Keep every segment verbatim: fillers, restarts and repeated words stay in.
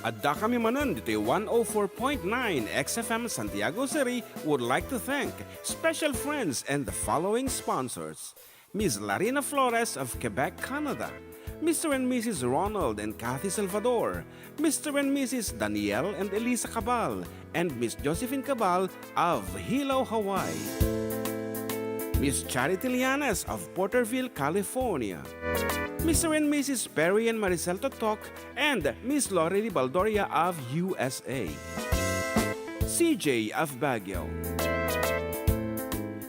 Adda kami manen ditoy one oh four point nine X F M Santiago City would like to thank special friends and the following sponsors: Miss Larina Flores of Quebec, Canada, Mister and Missus Ronald and Kathy Salvador, Mister and Missus Daniel and Elisa Cabal, and Miss Josephine Cabal of Hilo, Hawaii, Miss Charity Llanes of Porterville, California, Mister and Missus Perry and Maricel Totok, and Miss Lorely Baldoria of U S A, C J of Baguio,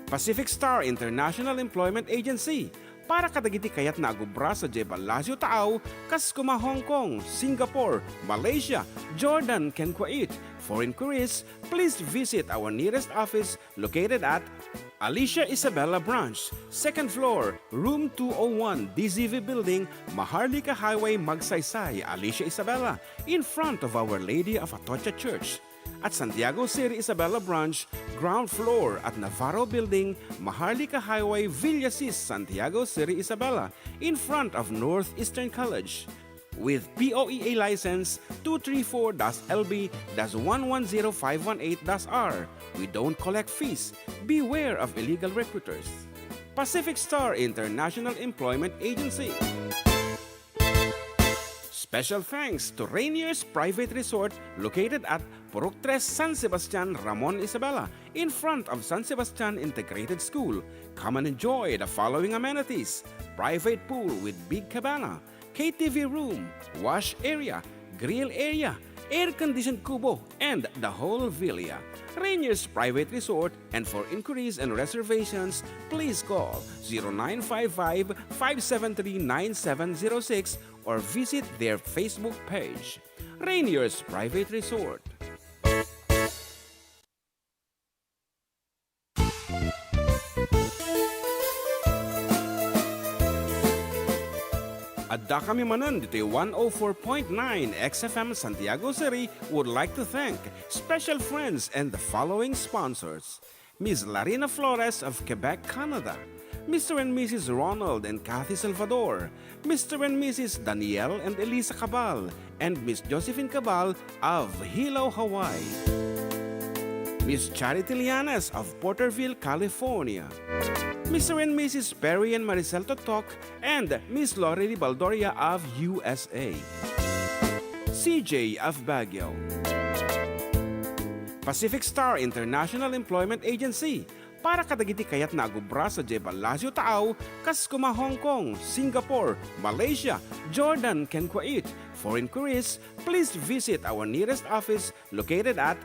Pacific Star International Employment Agency, para kadagiti kayatna a gubra sadiay Palacio Taaw, kas kuma Hong Kong, Singapore, Malaysia, Jordan, ken Kuwait. For inquiries, please visit our nearest office located at Alicia Isabela Branch, second floor, room two oh one, D Z V Building, Maharlika Highway, Magsaysay, Alicia Isabela, in front of Our Lady of Atocha Church. At Santiago City Isabela Branch, ground floor at Navarro Building, Maharlika Highway, Villasis, Santiago City Isabela, in front of Northeastern College. With P O E A license two three four dash L B dash one one zero five one eight dash R. We don't collect fees. Beware of illegal recruiters. Pacific Star International Employment Agency. Special thanks to Rainier's Private Resort, located at Purok Tres, San Sebastian, Ramon Isabela, in front of San Sebastian Integrated School. Come and enjoy the following amenities: private pool with big cabana, K T V room, wash area, grill area, air-conditioned kubo, and the whole villa. Rainier's Private Resort, and for inquiries and reservations, please call zero nine five five, five seven three, nine seven zero six or visit their Facebook page, Rainier's Private Resort. Adda kami manen ditoy one oh four point nine X F M Santiago City would like to thank special friends and the following sponsors: Miss Larina Flores of Quebec, Canada, Mister and Missus Ronald and Kathy Salvador, Mister and Missus Daniel and Elisa Cabal, and Miss Josephine Cabal of Hilo, Hawaii, Miss Charity Llanes of Porterville, California, Mister and Missus Perry and Maricel Totok, and Miss Lorely Baldoria of U S A, C J of Baguio, Pacific Star International Employment Agency, para kadagiti kayatna a gubra sadiay Palacio Taaw, kas kuma Hong Kong, Singapore, Malaysia, Jordan, ken Kuwait. For inquiries, please visit our nearest office located at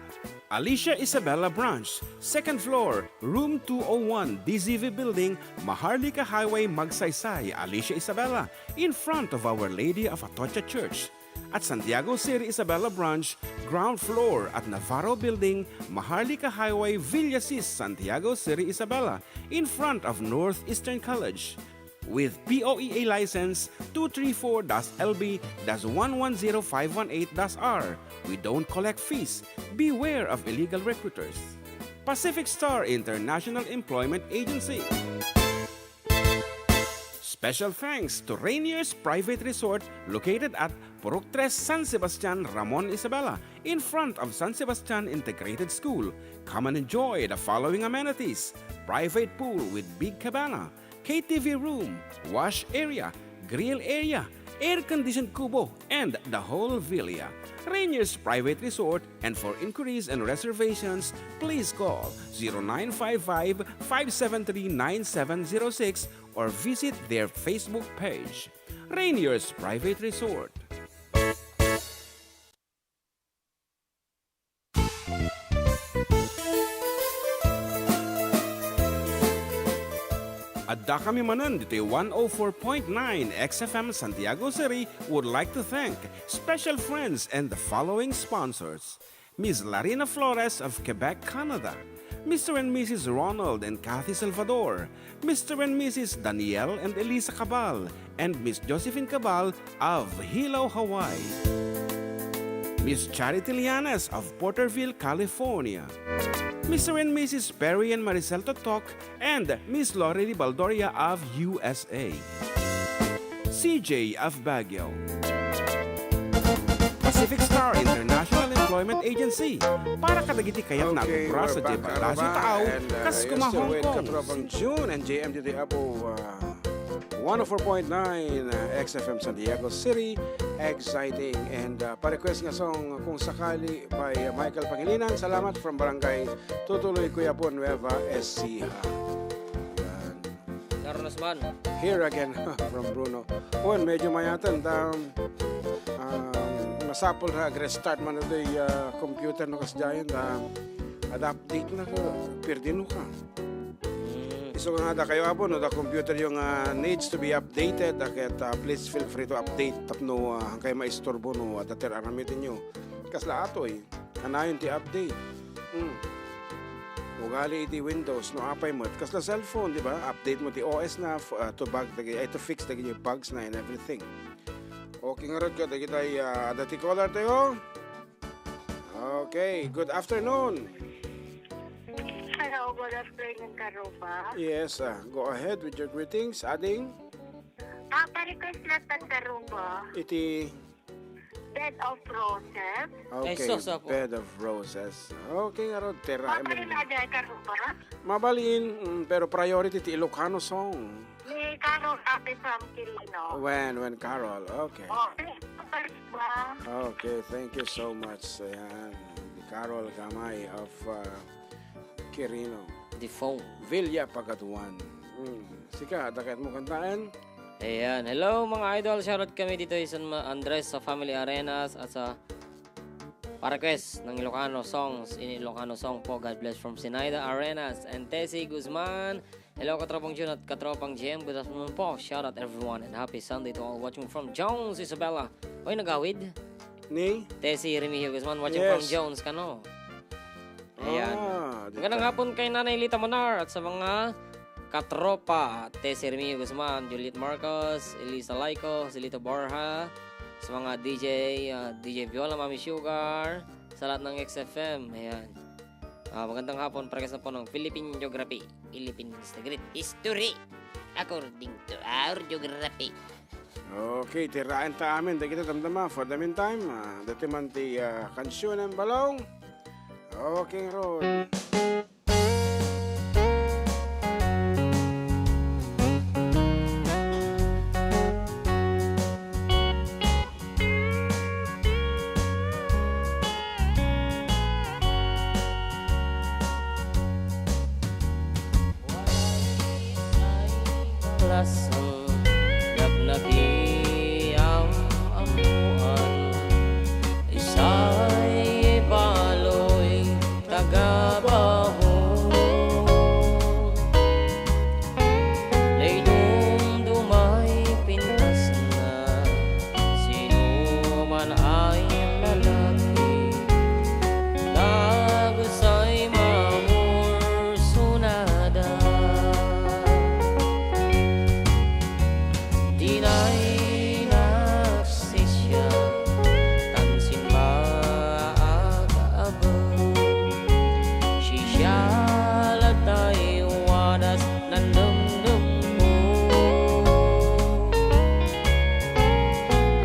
Alicia Isabela Branch, second floor, room two oh one, D Z V Building, Maharlika Highway, Magsaysay, Alicia Isabela, in front of Our Lady of Atocha Church. At Santiago City Isabela Branch, ground floor at Navarro Building, Maharlika Highway, Villasis, Santiago City Isabela, in front of Northeastern College. With P O E A license two three four dash L B dash one one zero five one eight dash R, we don't collect fees. Beware of illegal recruiters. Pacific Star International Employment Agency. Special thanks to Rainier's Private Resort, located at Purok Tres, San Sebastian, Ramon Isabela, in front of San Sebastian Integrated School. Come and enjoy the following amenities: private pool with big cabana, K T V room, wash area, grill area, air-conditioned kubo, and the whole villa. Rainier's Private Resort, and for inquiries and reservations, please call zero nine five five, five seven three, nine seven zero six or visit their Facebook page, Rainier's Private Resort. Adda kami manen ditoy one oh four point nine X F M Santiago City would like to thank special friends and the following sponsors: Miss Larina Flores of Quebec, Canada, Mister and Missus Ronald and Kathy Salvador, Mister and Missus Daniel and Elisa Cabal, and Miss Josephine Cabal of Hilo, Hawaii, Miss Charity Llanes of Porterville, California, Mister and Missus Perry and Maricel Totok, and Miss Lorely Baldoria of U S A, C J of Baguio, Pacific Star International Employment Agency para kadagiti kayatna a Okay, tubrasa we're back, diay ballasiw a tao and, uh, kas you're kuma still Hong with Kong. Katropang June and J M ditoy Apo, uh, one oh four point nine, uh, X F M San Diego City, exciting. And, uh, pa-request nga song, Kung Sakali by, uh, Michael Pangilinan. Salamat from Barangay Tutuloy, Quiapo, Nueva Ecija. Yan. Carlos man. Here again from Bruno. Wen, medyo mayatan ta, um, masapul nga ag-restart man toy, uh, computer no kasdiay ta, ad-update na ka, pirdino ka. Mm. Isu nga dakayo, Apo, no, the computer yung, uh, needs to be updated, uh, ket, uh, please feel free to update tapno, uh, hankay maisturbo no, uh, adda ti ar-aramidennyo. Kasla atoy, kanayon ti update. Hmm. Ugali iti Windows, no apay met. Kasla cellphone, di ba? Update mo ti O S na, f-, uh, to bug, dagi-, ay, to fix dagiti bugs na and everything. Okay, ngarud ka, dagitay, uh, adda ti caller tayo. Okay, good afternoon. Hello, good afternoon, Karuba. Yes, ah, go ahead with your greetings, ading. Ah, pa-request lang ta, Karuba. Iti Bed of Roses. Okay, Ay, sus, apo. Bed of Roses. Okay, ngarud, tira, Mama Emily. Rinaldo, Karuba. Mabalin, mm, pero priority ti Ilocano song. Ni Carol Ate from Quirino. When, when Carol, okay. Oh, thank you, Karuba. Okay, thank you so much. Ayan, ni Carol Gamay of, uh, Quirino. The phone. Villa Pagaduan. Mm. Sika, adda kayatmo kantaen? Ayan. Hello, mga idol. Shoutout kami dito sa Ma-, Andres sa Family Arenas at sa pa-request ng Ilocano songs. In Ilocano song po, God bless from Sinaida Arenas and Tessie Guzman. Hello, Katropang Jun at Katropang Jem. Good afternoon po. Shout out everyone and happy Sunday to all watching from Jones, Isabela. Oy, nagawid? Ni? Tessie Remigio Guzman watching from Yes. Jones, kano? Ayan. Ah, di Magandang ta- hapon kay Nanay Lita Monar at sa mga katropa, Tessie Remigio Guzman, Juliet Marcos, Elisa Laico, Silito Borja, sa mga D J, ah, D J Viola, Mami Sugar, sa lahat ng X F M. Ayan. Ah, magandang hapon, parehas na po ng Philippine Geography. Philippines, the great history according to our geography. Okay, tiraen ta amin dagiti damdama. For the meantime, ah, dati man ti, ah, kansionen balong. Okay, road. Lasang napnaki am-ammoan, isay baloy taga Baho. Naidumdumay pintasna, sino man ay lalaki, dagusay mamursunada. Dinay naksisia, tan simmaag-abeg. Sisiala tay wadas nannemnemko.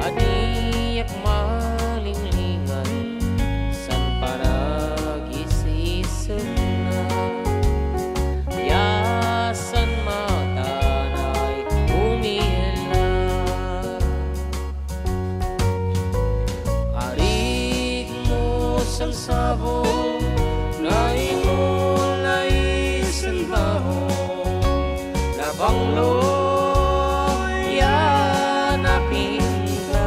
Adiak malinglingan san panagis-isenna. Biasan matanay umila. Arigmo sangsabong, naimulay sen Baho, nabanglo ya napintas.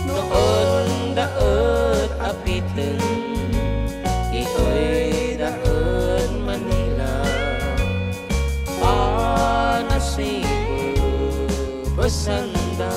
No adda et a piten, itoy da et Manila, panasibebesanda.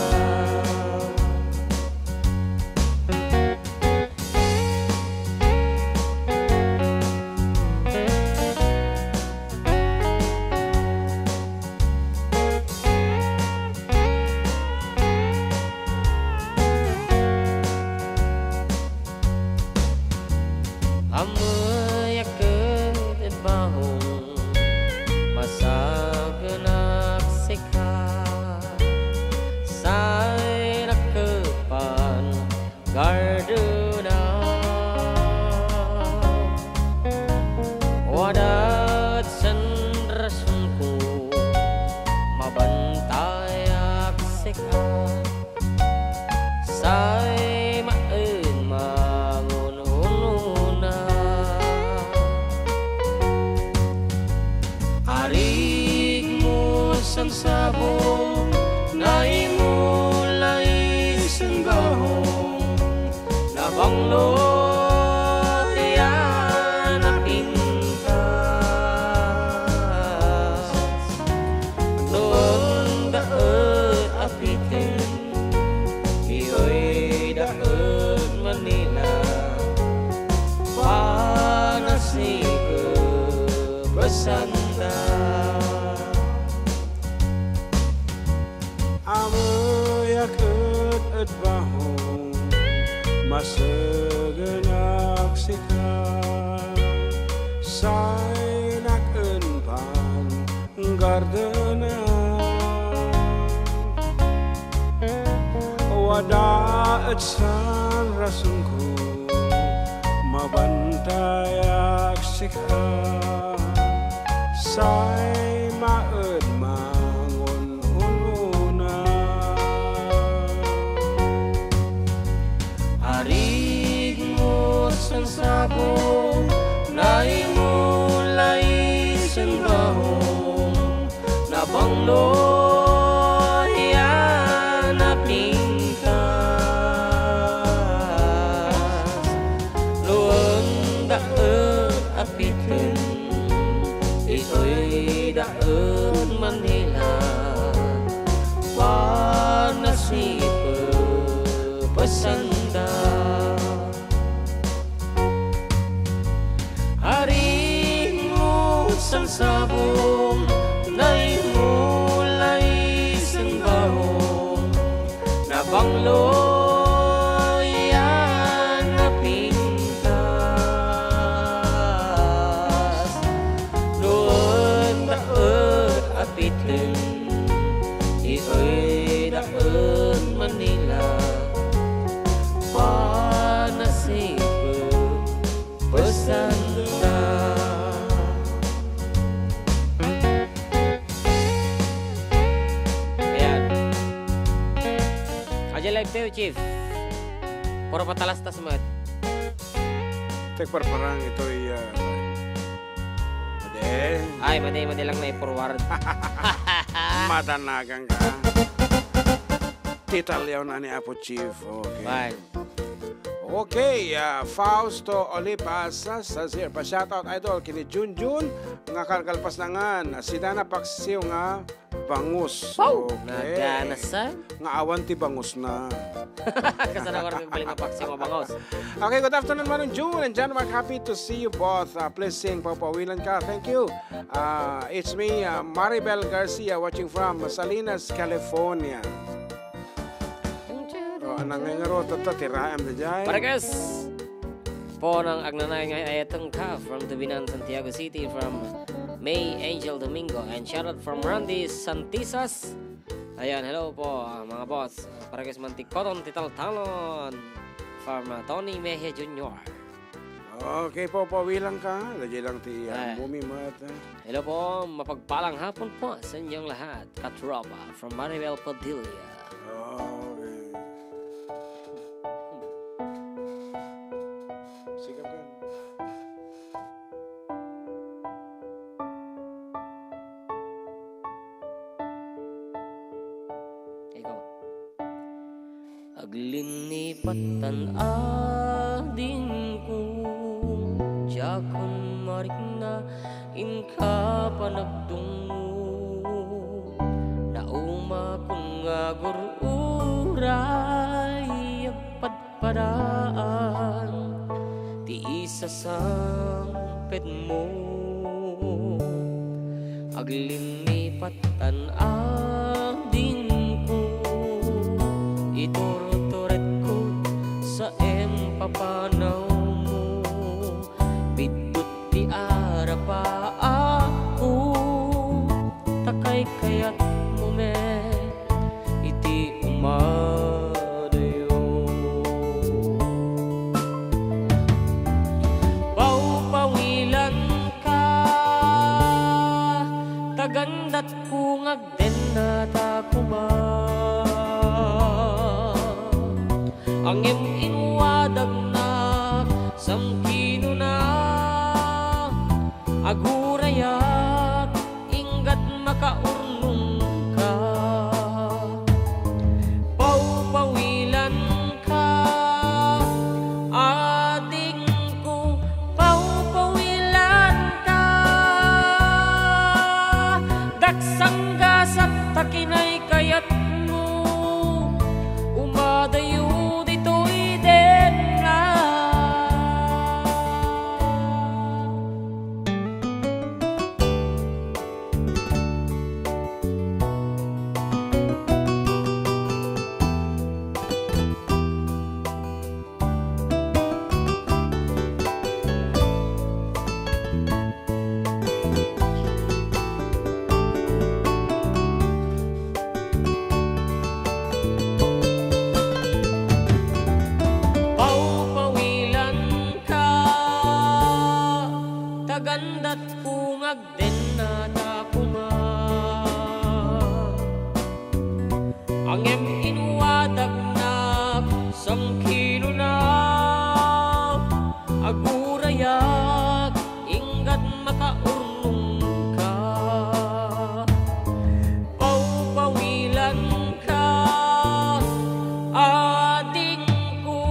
sanda. Amuyak et ed bahom, masegenak sika, saynak en panggardenak. Wada et saan rasonko, mabantayak sika, say maed mangon-unona. Arigmo sansabong, naimulay sen bahom, nabangloy a napintas. No enda et apiten, itoy da en Manila, panasipepesanda. Arigmo sansabong, naimulay sen bahom, nabangloy a napintas. No enda et apiten, itoy da en Manila, panasipepesanda. Ayan. Aja live tayo, Chief. Puro patalastas met. Tagparparang itoy, ah, madi. Ay, madi, madi lang na i-forward. Madanagan ka. Titaliaw na ni Apo Chief. Okay. Bye. Okay, ah, Fausto Olipas, ah, sa Sir, pa-shoutout, idol, kini Junjun, nga kalkalpas na ngan, si Dana Paksiw nga bangus. Wow! Okay. Nagana sa? Nga awan ti bangus na. Kasana ko rin bali nga paksiw nga bangus. Okay, good afternoon, Manong June and John Mark. Happy to see you both. Ah, please sing Papawilan Ka. Thank you. Ah, it's me, ah, Maribel Garcia, watching from Salinas, California. Oh, anang nga ngarota ta, tiraem da jay. Pareges! Po nang agnanayon nga ayateng ka from Tubinan, Santiago City, from May Angel Domingo, and shoutout from Randy Santisas. Ayan, hello po, ah, mga boss. Pareges man ti Koton ti Taltalon from, ah, Tony Mejia Junior. Okay, Papawilan Ka. Lagi lang ti, ah, Ay. Bumi Mat, ah. Hello po, mapagpalang hapon po sa inyong lahat, katropa, from Maribel Padilla. Okay. Sige ka. Ikaw. Aglinnipat tan adingko, diakon marikna inka panagdungngod. Naumakon nga agur-uray agpadpadaan ti isasangpetmo. Aglinnipat tan adingko, iturturetko sa impapanawmo. Biddut ti arapaakko, ta kaykayatmo met iti umadayo. Pawpawilanka, tagandatko nga agdennata koma. Ngem inwadagnak, sangkinuna, agurayak, inggat makaurnongka. Pawpawilanka, adingko, pawpawilanka. Daksanggasak ta kinaykayatmo, umadayo ditoy denna. Datko nga agdennata koma. Ngem inwadagnak sangkinuna, agurayak inggat makaurnongka. Pawpawilanka, adingko,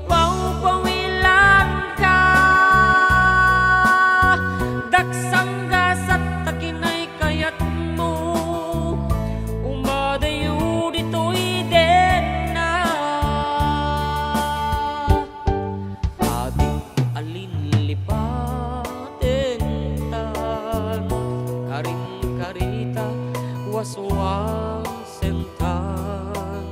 pawpawilanka. Daksanggasat ta kinay kayatmo, umadayo ditoy denna. Adik a linlipatentan, karin-karita, waswasentan,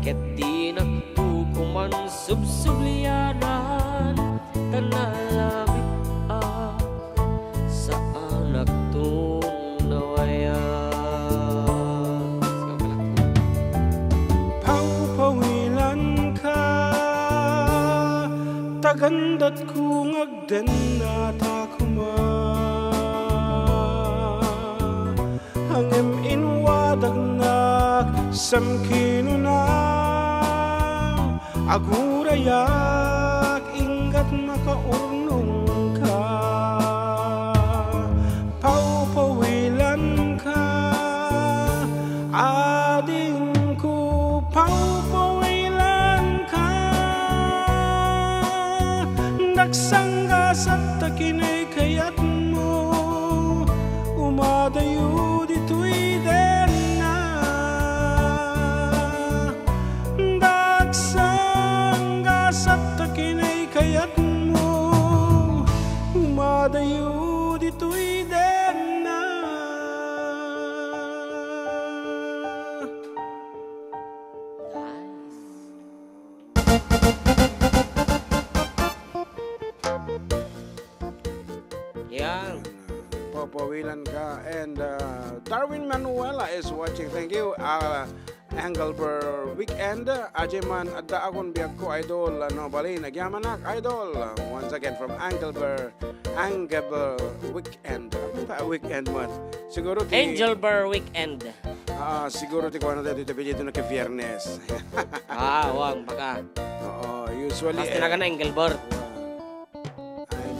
ket dinakto koman subsublianan, ta nalabit-ak, saanakton nawayag. Pawpawilanka, tagandatko nga agdennata koma. Ngem inwadagnak sangkinuna, agurayak inggat makaurnongka. Pawpawilanka, adingko, pawpawilanka. Daksanggasat ta kinay kayatmo, umadayo ditoy denna. Daksanggasat ta kinay kayatmo, umadayo ditoy denna. Yan. Pawpawilanka. And uh, Darwin Manuela is watching. Thank you. Uh, Angelber Weekend. Ajay man, adda akon biagko, idol. Ano, balin, agyamanak, idol. Once again, from Angelber, Angelber Weekend. Ano ta, weekend man? Siguro ti Angelber Weekend. Ah, siguro ti kuana daytoy ti apelyido na ket Biernes. Ah, awan, baka. Oo, usually, basta eh, nagan Engelbert.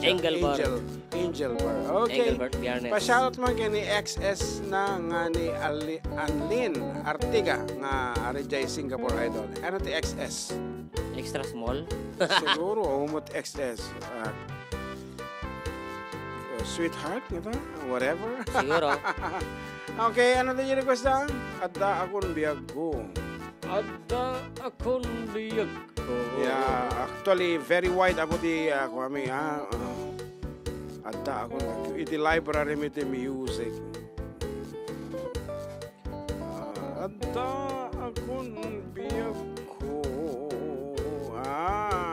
Angel, Engelbert. Angel, Angelbert. Okay. Engelbert Biernes. Pa-shoutout man ken ni X S na nga ni Ali-, Anlin Artiga nga ari jay Singapore, idol. Ano ti X S? Extra small? Siguro, umot X S. Ah, uh, sweetheart, ngata? Whatever. Siguro. Okay, ano ti request da? Adda akon biagko. Adda akon biagko. Yeah, actually, very wide apo ti, ah, kuami, ah, ah. Adda akon biagko. Iti library mi ti music. Ah, adda akon biagko. Ah.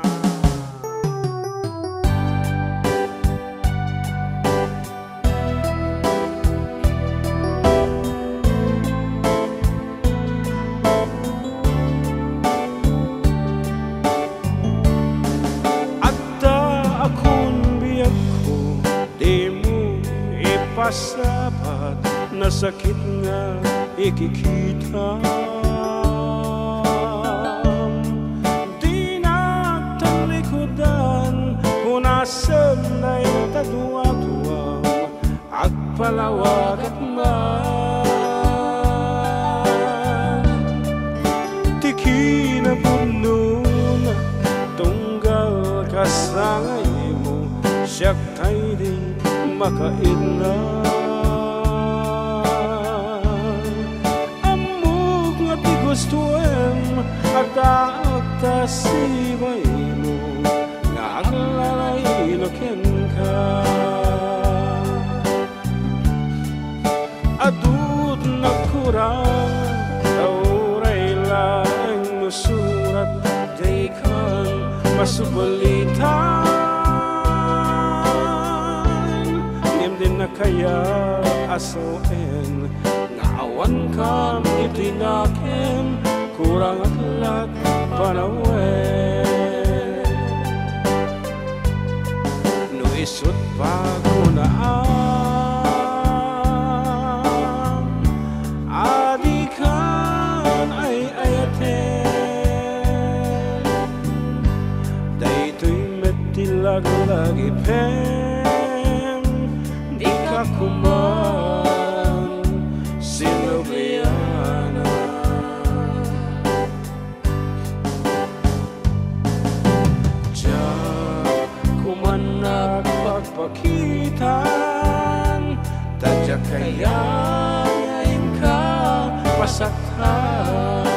Adda akon biagko, dimo ipasabat, nasakit nga ikikitam. Dinak talikudan, kunasem dayta duaduam, agpalawagat man ti kinapudnona, tunggal kasangaymo, siak tay di makaidna. Ammok nga ti gustoem, addaak ta sibaino nga aglalaylo kenka. Adut nagkurang, ta uray laeng no surat, dikan masublitan. Ngem dinnak kayat a sawen nga awankam iti nakem, kurang ak lat panawen. No Isut' pakunaam a dikan ay-ayaten. Daytoy met ti laglagipem, dika koma sinublianan. Diak koman nagpakpakitan, ta diak kayat nga inka masaktan.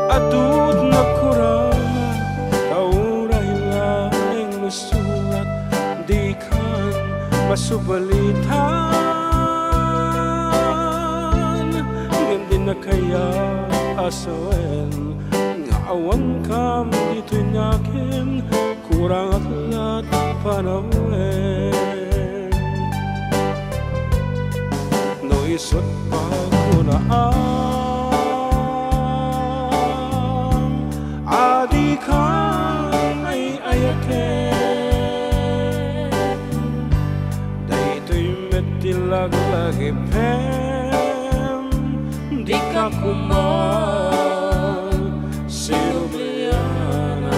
Adu ti nagkurang, ta uray laeng no surat, dikan masubalitan. Ngem dina kayat a sawen nga awankam ditoy nakem, kurang a ti panawen. No isut' pakunaam a dikan ay-ayaten, daytoy met ti laglagipem, dika koma sinublianan.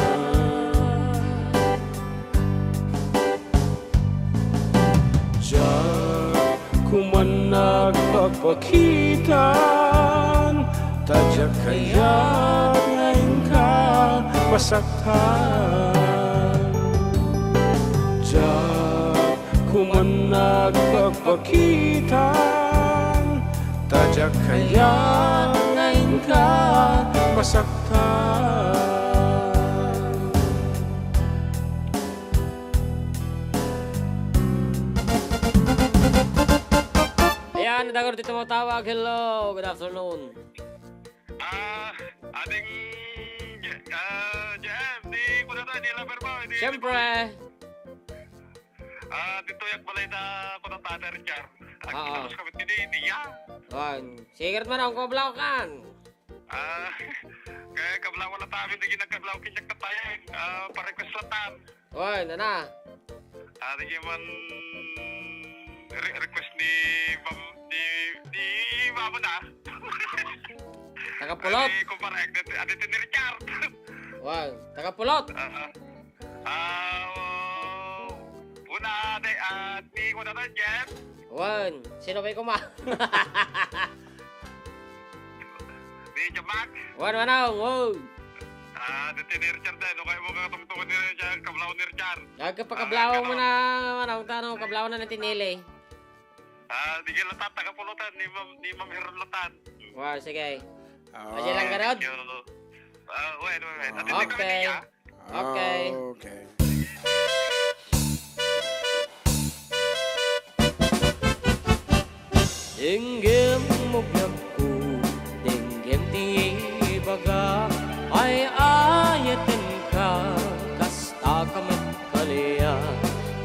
Diak koman nagpakpakitan, ta diak kayat nga inka masaktan. Diak koman nagpakpakitan, ta diak kayat nga inka masaktan. Ayan, dagor ti tumatawag. Hello, good afternoon. Ah, ading, ah, J M, di ko na to, di lover mo, di Siyempre. Ah, dito yak balay na ko na Father Richard. Ang Oo. Tapos kami, hindi, hindi, ya. Wan, sige, man, ang kablaw kan. Ah, kaya kablawan na tamin, di ginagkablaw, kinyak na tayo. Ah, pa-request lang tan. Oy, nana. Ah, di man re-, request ni Ma'am, ni, ni Mama na. Taga Pulot. Ay, kumpara, adi, adi ni Richard. Wan, taga Pulot. Ah, ah, oh, una, di, ah, di ko na to, Jen. Wan, sino ba yung kuma? Di Jamak. Wan, manaw, wow. Ah, dati ni Richard, eh, no, kaya mo katungtungan ni Richard, kablaw ni Richard. Agka pakablaw Ah, mo na, manaw, tano, kablaw na natin nili. Ah, di ka latat, taga Pulutan, ni Ma'am, ni Ma'am Heron Latan. Wow, sige. Ah. Kasi lang ganun. Thank you. Ah, wait, wait, wait. Ati, Okay. Ikaw, Tia? Okay. Okay. Denggem mo biagko, denggem ti ibaga, ay-ayatenka, kasta ka met kalia.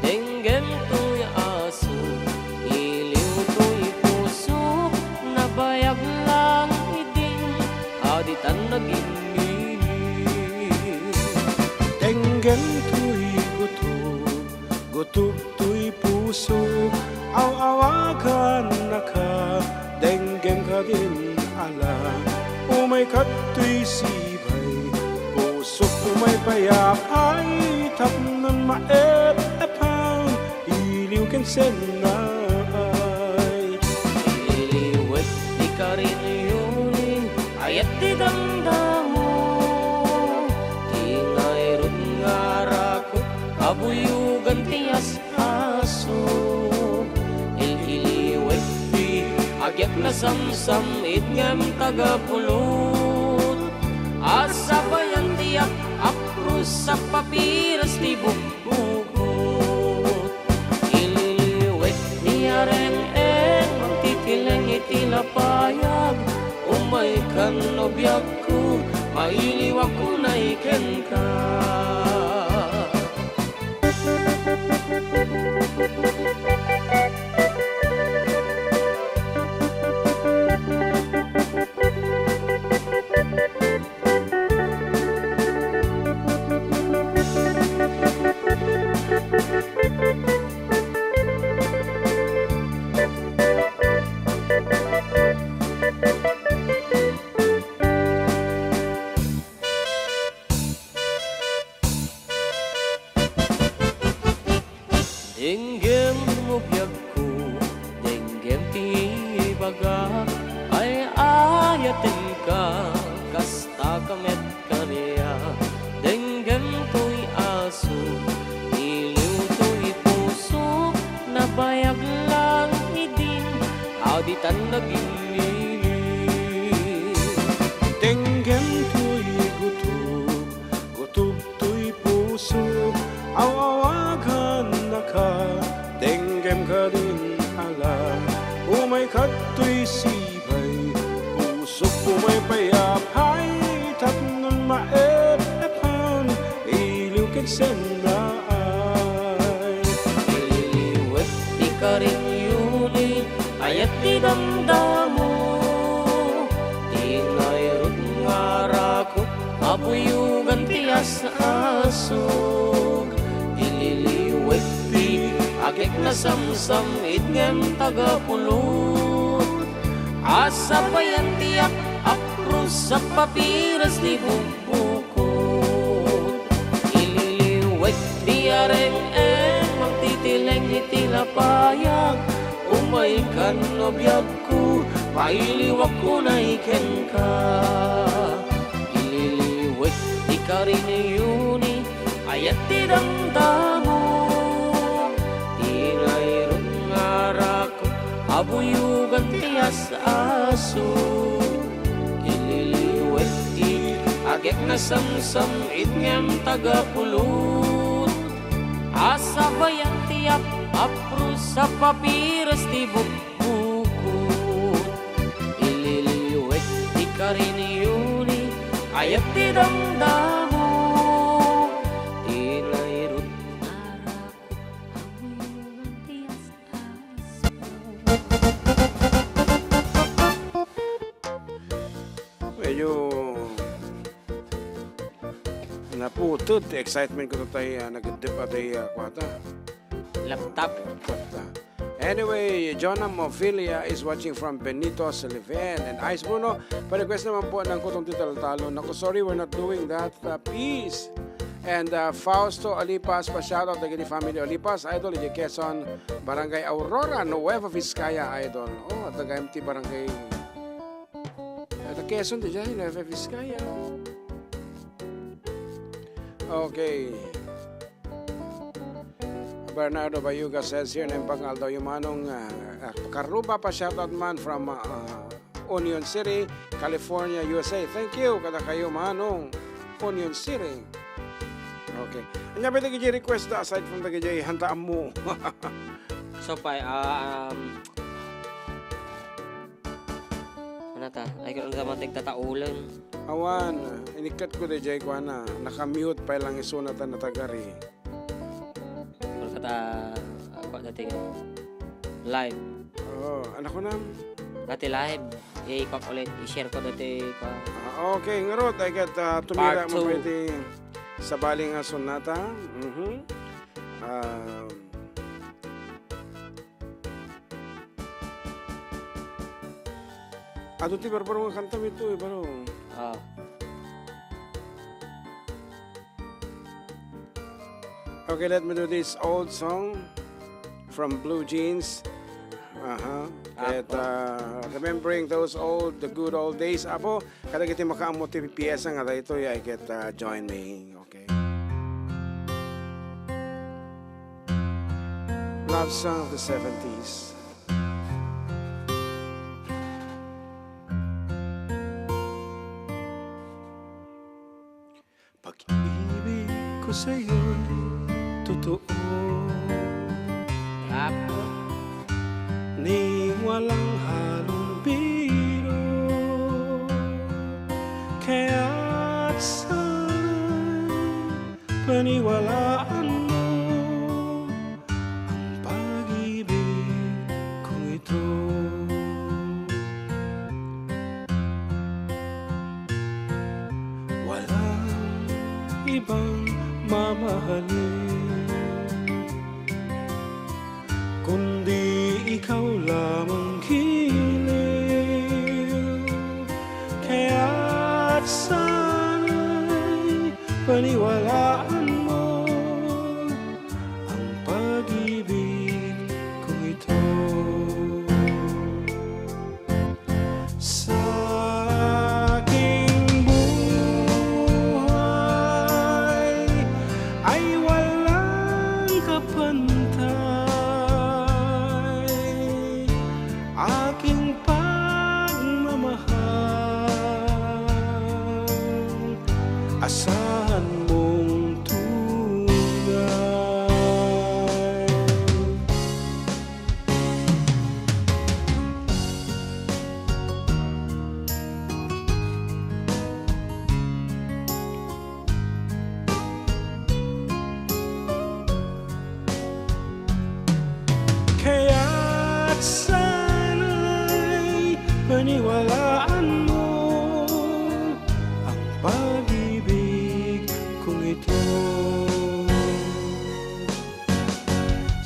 Denggem toy aso, iliw toy puso, nabayag lang idin, a ditan nagimmi. Denggem toy gutom, gutom toy puso, aw-awagannaka, denggem kadin ala, umay kadtoy sibay, pusok umay payapay, tapnon maep-epan, iliw ken sennaay. Iliwek ti karin yuli, ayat ti damdamo, ti ngayrod nga arakot, kabuyogan ti as-aso. Il-iliwek ti agiak nasamsam, itngem taga Pulot. Asabayan ti ap-, apros a papiras ti buk-, Bugot. Ililiw Nobiakko, mailiwak unay kenka. Denggem no biagko, denggem ti ibagak, ay-ayatenka, kasta ka met kaniak. Denggem toy asuk, iliw toy pusok, nabayag lang idin, a ditan nagiliw. Denggem toy gutom, gutom toy pusok, aw-awagannaka, denggem kadin ala, umay kadtoy sibay, pusok umay pay apay, tapnon maep-epan, iliw ken sennaay. Ililiwek ti karin Yuni, ayat ti damdamo, ti nairut nga arakut, abuyogan ti as-asuk. Ililiwek ti agek nasamsam, idngem tagapulot. Asabayan ti ap-, apros a papiras ti bukbukot. Ililiwek ti areng-eng, mangtitileng iti lapayag. Umaykan no biagko, mailiwak unay kenka. Ililiwek ti karin Yuni, ayat ti damdamo, ti nairut nga arakut, abuyogan ti as-asuk. Ililiwek ti agek nasamsam, idngem tagapulot. Asabayan ti ap-, apros a papiras ti bukbukot. Ililiwek ti karin Yuni, ayat ti damdamo, ti nairut nga arakut, abuyogan ti as-asuk. Medyo naputed ti excitement ko, tay, ah, nagdep a tay, ah, kuwata. Laptop. Laptop. Anyway, Jonah Mofilia is watching from Benito Soliven. And Ice Bruno, pa-request naman po ng Kutong ti Taltalon. Naku, sorry, we're not doing that. Uh, peace. And, uh, Fausto Alipas, pa-shoutout dagiti family Alipas, idol, iti Quezon, Barangay Aurora, Nueva Vizcaya, idol. Oh, at nagayam ti barangay. At Quezon, di dyan, Nueva Vizcaya. Okay. Bernardo Bayuga says here, "Naimbag nga aldaw, Manong, ah, ah, Carluba, pa-shoutout man from, ah, Union City, California, U S A." Thank you, kadakayo, Manong, Union City. Okay. Ania pay dagiti request da, aside from dagiti hanta ammo? So, pay, ah, um, Ano ta? Ay, kung ano naman, tigtataulan. Awan, inikkat ko di jay kuana. Naka-mute pay lang isuna ta natagari. Kung kata, ako dati nga. Live. Oo, anak ko na. Dati live. Ikuha ko ulit, i-share ko dati, kuha. Ah, okay, ngarud, ay kat, ah, tumira Part mo two. Pwede sabali nga sonata. Mhm. Ah, Adu ti barbaro nga kanta mi to, eh, baro. Ah. Okay, let me do this old song from Blue Jeans. Aha. Ah, At, oh. Uh, remembering those old, the good old days. Apo, kadagiti makaammo ti piyesa nga daytoy, I get, uh, join me. Okay. Love song of the seventies. Pag-ibig ko sa'yo'y totoo. Rap. Ni walang halong biro. Kundi ikaw lamang giliw, kaya't sana'y paniwalaan mo ang pag-ibig kong ito. Sa aking buhay ay walang kapantay, aking pagmamahal, asahan mong tunay. Kaya't sana'y paniwalaan mo ang pag-ibig kong ito.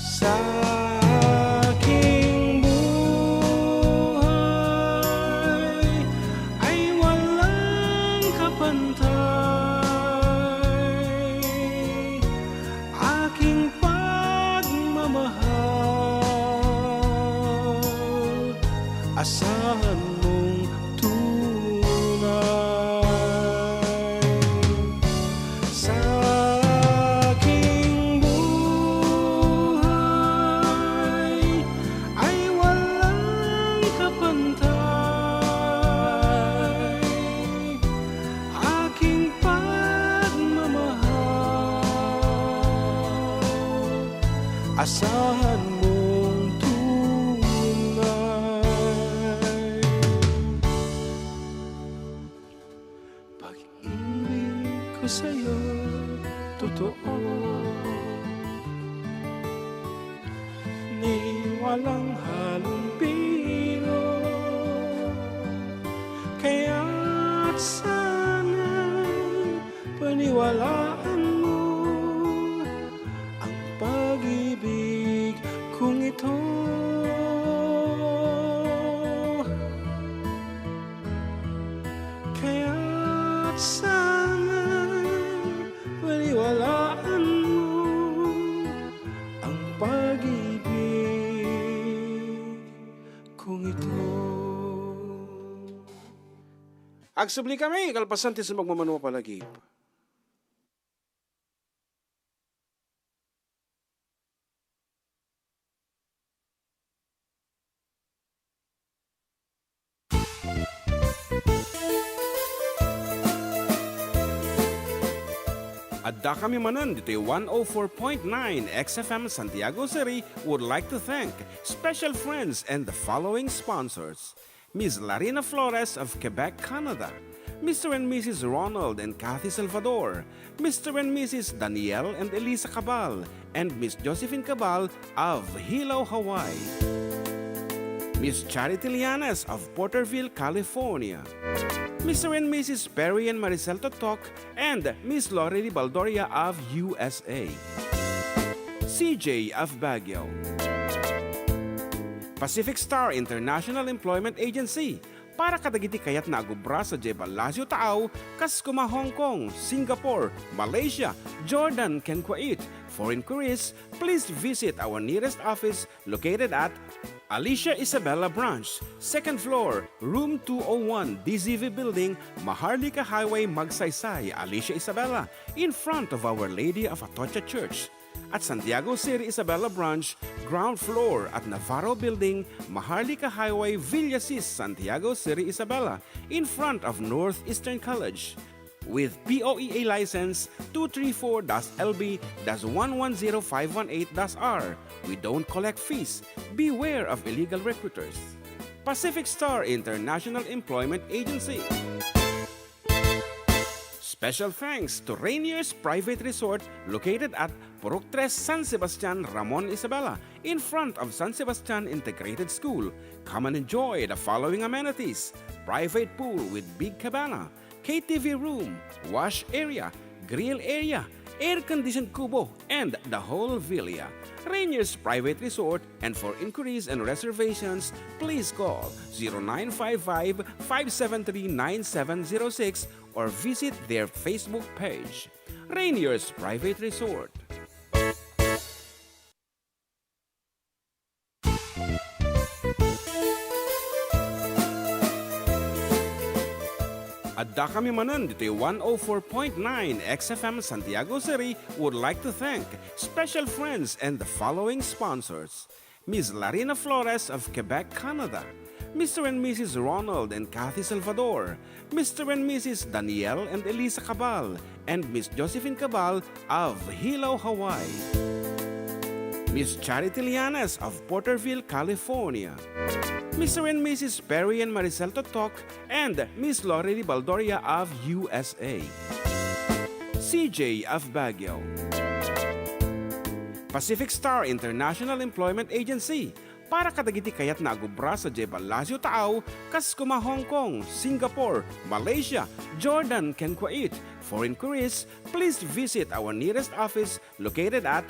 Sa aking buhay ay walang kapantay, aking pagmamahal, asahan mong tunay. Sa aking buhay ay walang kapantay, aking pagmamahal, asahan mong tunay. Pag-ibig ko sa'yo, totoo, ni walang halong bilo. Kaya't sana'y paniwalaan mo ang pag-ibig kong ito. Kaya't sana'y paniwalaan mo ang pag-ibig kong ito. Agsubli kami, kalpasan ti sumagmamano a palagip. Adda kami manen ditoy one oh four point nine X F M Santiago City would like to thank special friends and the following sponsors. Miss Larina Flores of Quebec, Canada, Mister and Missus Ronald and Kathy Salvador, Mister and Missus Daniel and Elisa Cabal, and Miss Josephine Cabal of Hilo, Hawaii, Miss Charity Lianes of Porterville, California, Mister and Missus Perry and Maricel Totok, and Miss Lorely Baldoria of U S A, C J of Baguio. Pacific Star International Employment Agency, para kadagiti kayatna a gubra sadiay Palacio Taaw, kas koma Hong Kong, Singapore, Malaysia, Jordan, ken Kuwait. For inquiries, please visit our nearest office located at Alicia Isabela Branch, second floor, room two oh one, D Z V Building, Maharlika Highway, Magsaysay, Alicia Isabela, in front of Our Lady of Atocha Church. At Santiago City Isabela Branch, ground floor at Navarro Building, Maharlika Highway, Villasis, Santiago City Isabela, in front of Northeastern College. With P O E A license two three four dash L B dash one one zero five one eight dash R, we don't collect fees. Beware of illegal recruiters. Pacific Star International Employment Agency. Special thanks to Rainier's Private Resort located at Purok Tres, San Sebastian, Ramon, Isabela, in front of San Sebastian Integrated School. Come and enjoy the following amenities: private pool with big cabana, K T V room, wash area, grill area, air-conditioned kubo, and the whole villa. Rainier's Private Resort, and for inquiries and reservations, please call zero nine five five, five seven three, nine seven zero six or visit their Facebook page. Rainier's Private Resort. Addakami manen ditoy one oh four point nine X F M Santiago City would like to thank special friends and the following sponsors: Miss Larina Flores of Quebec, Canada, Mister and Missus Ronald and Kathy Salvador, Mister and Missus Daniel and Elisa Cabal, and Miss Josephine Cabal of Hilo, Hawaii. Miss Charity Lianes of Porterville, California. Mister and Missus Perry and Maricel Totok and Miss Lorely Baldoria of U S A. C J of Baguio. Pacific Star International Employment Agency, para kadagiti kayatna a gubra sadiay Palacio Taaw, kas koma Hong Kong, Singapore, Malaysia, Jordan, ken Kuwait. For inquiries, please visit our nearest office located at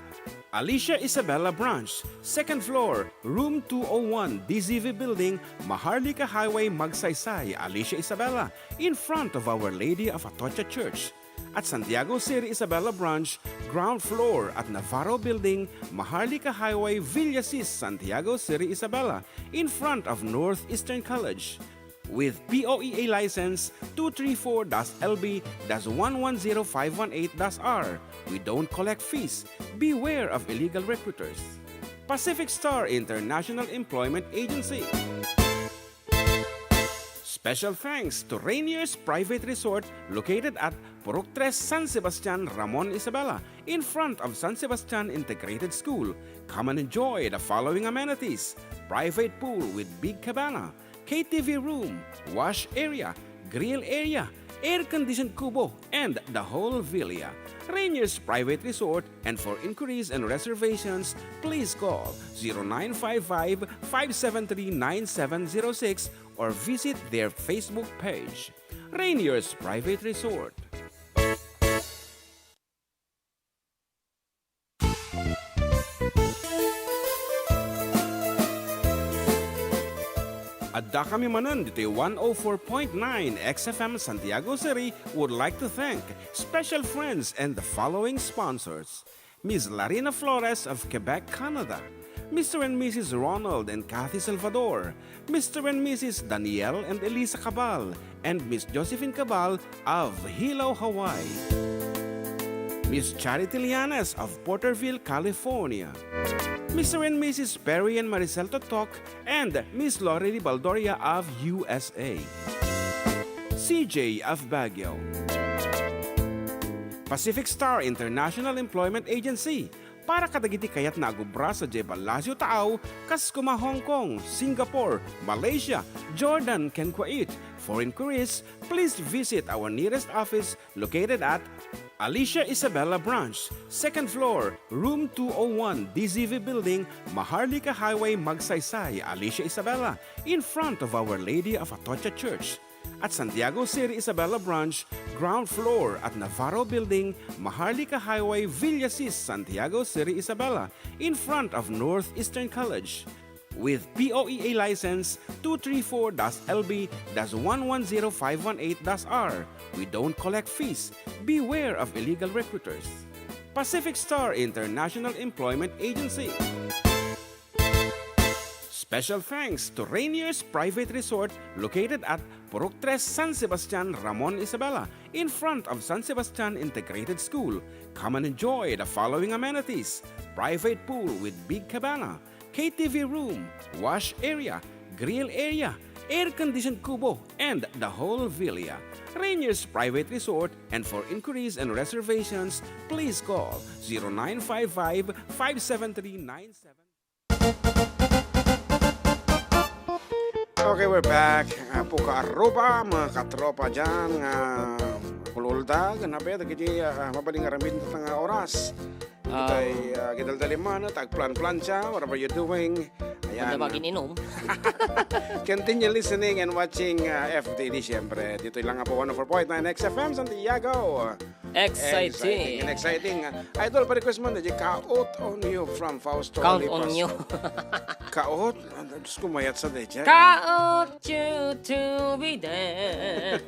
Alicia Isabela Branch, second floor, room two oh one, D Z V Building, Maharlika Highway, Magsaysay, Alicia Isabela, in front of Our Lady of Atocha Church. At Santiago City Isabela Branch, ground floor at Navarro Building, Maharlika Highway, Villasis, Santiago City Isabela, in front of Northeastern College. With P O E A license two three four dash L B dash one one zero five one eight dash R, we don't collect fees. Beware of illegal recruiters. Pacific Star International Employment Agency. Special thanks to Rainier's Private Resort located at Purok Tres, San Sebastian, Ramon Isabela, in front of San Sebastian Integrated School. Come and enjoy the following amenities: private pool with big cabana, K T V room, wash area, grill area, air-conditioned kubo, and the whole villa. Rainier's Private Resort, and for inquiries and reservations, please call zero nine five five, five seven three, nine seven zero six or visit their Facebook page. Rainier's Private Resort. Addakami manen ditoy one oh four point nine X F M Santiago City would like to thank special friends and the following sponsors: Miss Larina Flores of Quebec, Canada, Mister and Missus Ronald and Kathy Salvador, Mister and Missus Daniel and Elisa Cabal, and Miss Josephine Cabal of Hilo, Hawaii. Miss Charity Lianes of Porterville, California. Mister and Missus Perry and Maricel Totok and Miss Lorely Baldoria of U S A. C J of Baguio. Pacific Star International Employment Agency, para kadagiti kayatna a gubra sadiay Palacio Taaw, kas koma Hong Kong, Singapore, Malaysia, Jordan, ken Kuwait. For inquiries, please visit our nearest office located at Alicia Isabela Branch, second floor, room two oh one, D Z V Building, Maharlika Highway, Magsaysay, Alicia Isabela, in front of Our Lady of Atocha Church. At Santiago City Isabela Branch, ground floor at Navarro Building, Maharlika Highway, Villasis, Santiago City Isabela, in front of Northeastern College. With P O E A license two three four dash L B dash one one zero five one eight dash R, we don't collect fees. Beware of illegal recruiters. Pacific Star International Employment Agency. Special thanks to Rainier's Private Resort located at Purok Tres, San Sebastian, Ramon Isabela, in front of San Sebastian Integrated School. Come and enjoy the following amenities: private pool with big cabana, K T V room, wash area, grill area, air-conditioned kubo, and the whole villa. Rainier's Private Resort, and for inquiries and reservations, please call zero nine five five, five seven three, nine seven. Okay, we're back. Apo ka aruba, mga katropa dyan, nga kululda, ganape, dagiti, ah, mabaling aramid nga oras. Ah. Itay, ah, gidaldaliman, tagplan-plancha, whatever you're doing. Ayan. Banda magin-inom. Continue listening and watching, ah, F D D, siyempre. Dito lang po, one oh four point nine X F M Santiago. Exciting. Exciting and exciting. Idol, pa-request man, DJ, Count on You from Fausto Count on Alipas. You. Count? Ah, Diyos ko, mayat sa DJ. Count you to be dead.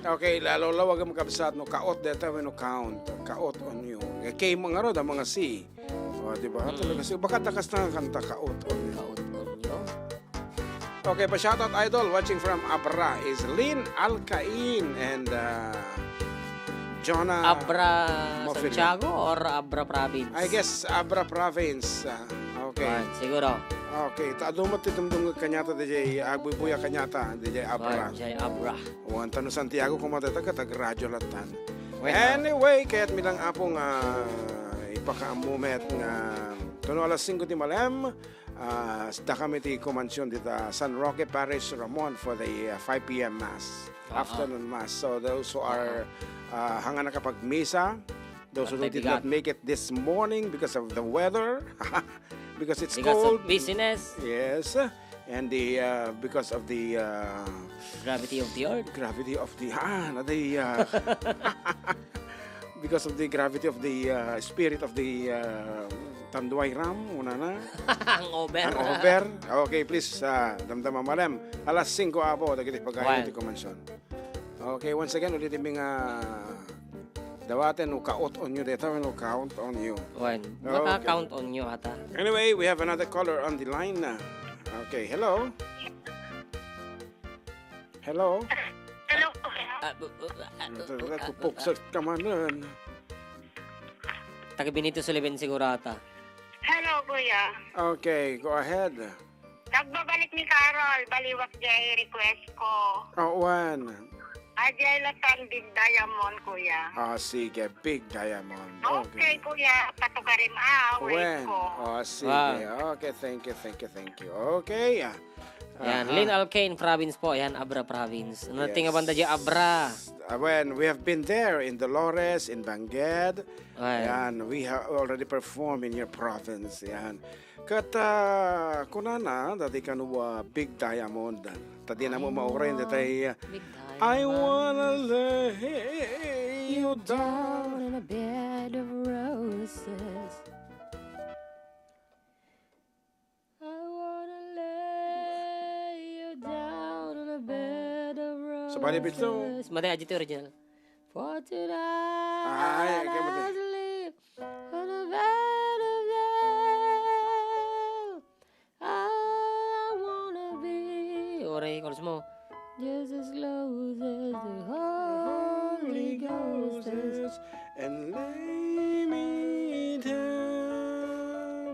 Okay, lalo lawag ang kabsat, no? Count deta, no? Count. Count on You. Eh, kay mga ro, da mga C. O, di ba? Mm. Talaga, si, baka takas na ang kanta, Count on You. Count on You. Okay, pa-shoutout, idol, watching from Abra is Lynn Alcain and, uh, Jonah Abra Mofilio. Santiago or Abra Province? I guess Abra Province. Ah, okay. Right, siguro. Okay, ta dumot ti dumdum kaniata, DJ, agbuybuya kaniata, DJ Abra. Right, DJ Abra. Wan tano Santiago, kumata taga, taga radyo latan. Well, anyway, kayat mi lang, Apo, nga ipakaammo met nga tuno alas singko ti malem, ah, dakami ti kumansion dita San Roque Parish, Ramon for the, uh, five P M Mass, aha, afternoon Mass. So those who are, aha, uh, hanga nakapagmisa, those who did not make it this morning because of the weather, because it's cold. Because of busyness. Yes. And the, uh, because of the, uh, gravity of the earth. Gravity of the, ah, na the, uh, because of the gravity of the, uh, spirit of the, uh, Tanduay Ram, una na. Hangover. Hangover. Okay, please, uh, damdama malem. Alas singko, Apo, dagiti pagayo ti kumansion. Okay, once again, ulitin mi nga dawaten no Count on You deta, no Count on You. Wen, okay. Naka-count on you ata. Anyway, we have another caller on the line na. Okay, hello? Hello? Hello, kuya. Ah, bu-, bu-, ah, bu-, Ito, bu-, ito, ah, bu-, pupugsat ah. Ka man nun. Taga Benito Sullivan siguro ata. Hello, kuya. Okay, go ahead. Nagbabalik ni Carol, baliwak jay request ko. Oh, one. Ajay latan Big Diamond, kuya. Ah, sige, Big Diamond. Okay, okay. Kuya, patugarim, ah, wait ko. Oh, sige. Wow. Okay, thank you, thank you, thank you. Okay, ah. Yan, aha. Lynn Alcain, province po. Yan, Abra province. Ano, yes. Tingnan banda di Abra? Ah, when we have been there in Dolores, in Bangued. Ay. Yan, we have already performed in your province. Yan. Ket, ah, kunana, dati kano, ah, Big Diamond. Ta di na mo mauray, dati, ah, Big Diamond. I wanna lay you down in a bed of roses. I wanna lay you down in a bed of roses. Sabali, Pito. Madi, adjective original. For tonight, ay, okay, madi. I sleep on a bed of nails. I wanna be. Ore, chorus mo. Just as close as the Holy Ghost is. And lay me down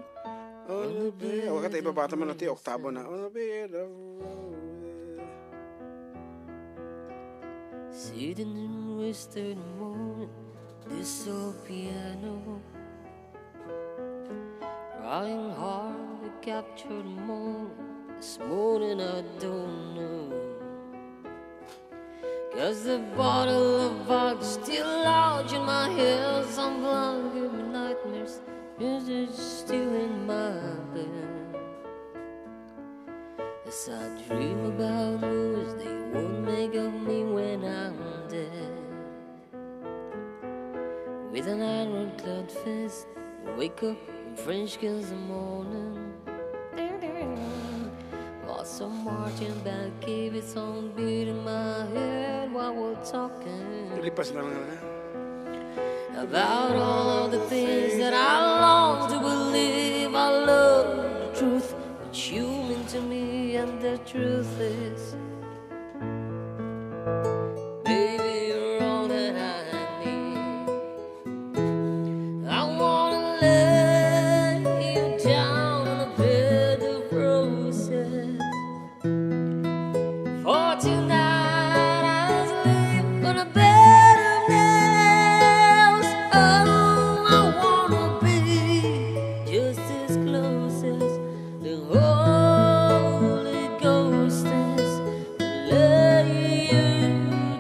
on the bed. Awa ka, ta ibabata man ti oktabo na. On the bed of roses. Sitting in western morning, this old piano. Trying hard to capture the moment. This morning I don't know. 'Cause the bottle of vodka still lodge in my head. Some blinding nightmares, music still in my bed. As I dream about movies they won't make of me when I'm dead. With an ironclad fist, wake up and French kiss the morning. Got some marching band, keep it on beat in my head while we're talking. Lipas na lang na. About all of the things that I long to believe. I love the truth, what you mean to me, and the truth is, baby, you're all that I need. I wanna lay you down on a bed of roses. For tonight I sleep on a bed of nails. Oh, I wanna be just as close as the Holy Ghost is. Lay you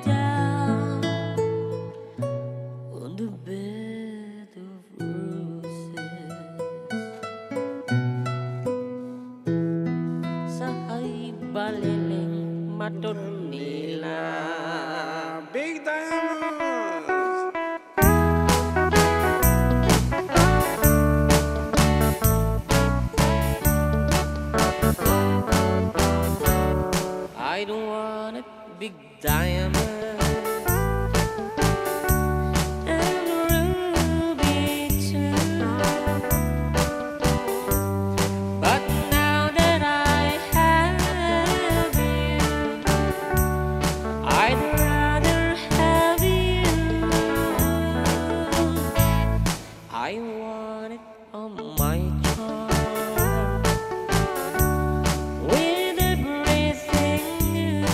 down on the bed of roses. Sahay balileng matud nila. Big Diamonds! I'd want a big diamond and ruby too. But now that I have you, I'd rather have you. I want it on my charm with everything new.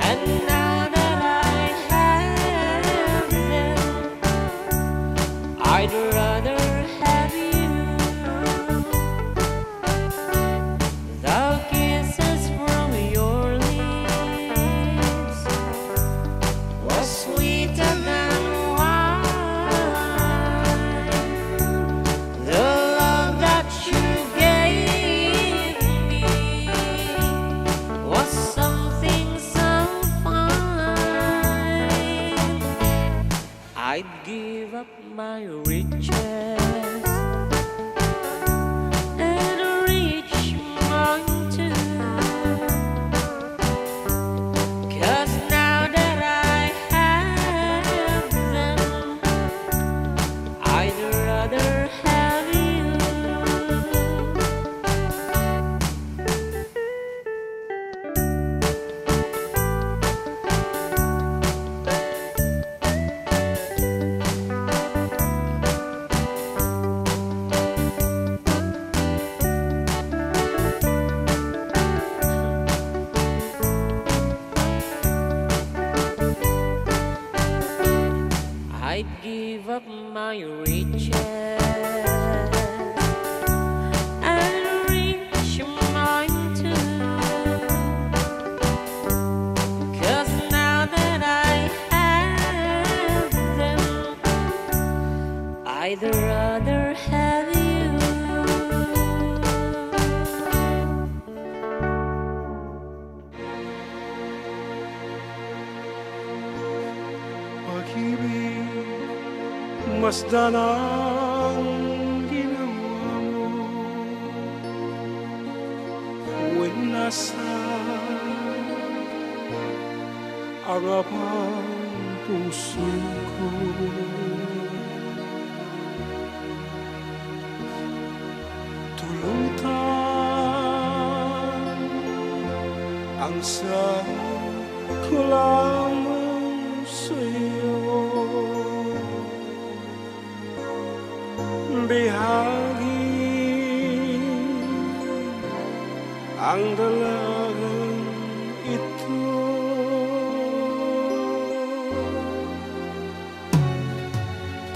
And now that I have them, I'd rather have you. The kisses from your lips was sweeter than wine. The love that you gave me was something so fine. I'd give up my riches and reach mine too. 'Cause now that I have them, I'd rather have you. I'd give up my riches and reach mine too. 'Cause now that I have them, I'd rather have you. Pag-ibig, masdan ang ginawamo. Wen, nasa arapan pusoko. Tulutan ang saok lamang sa'yo. Bihagin ang dalagan ito.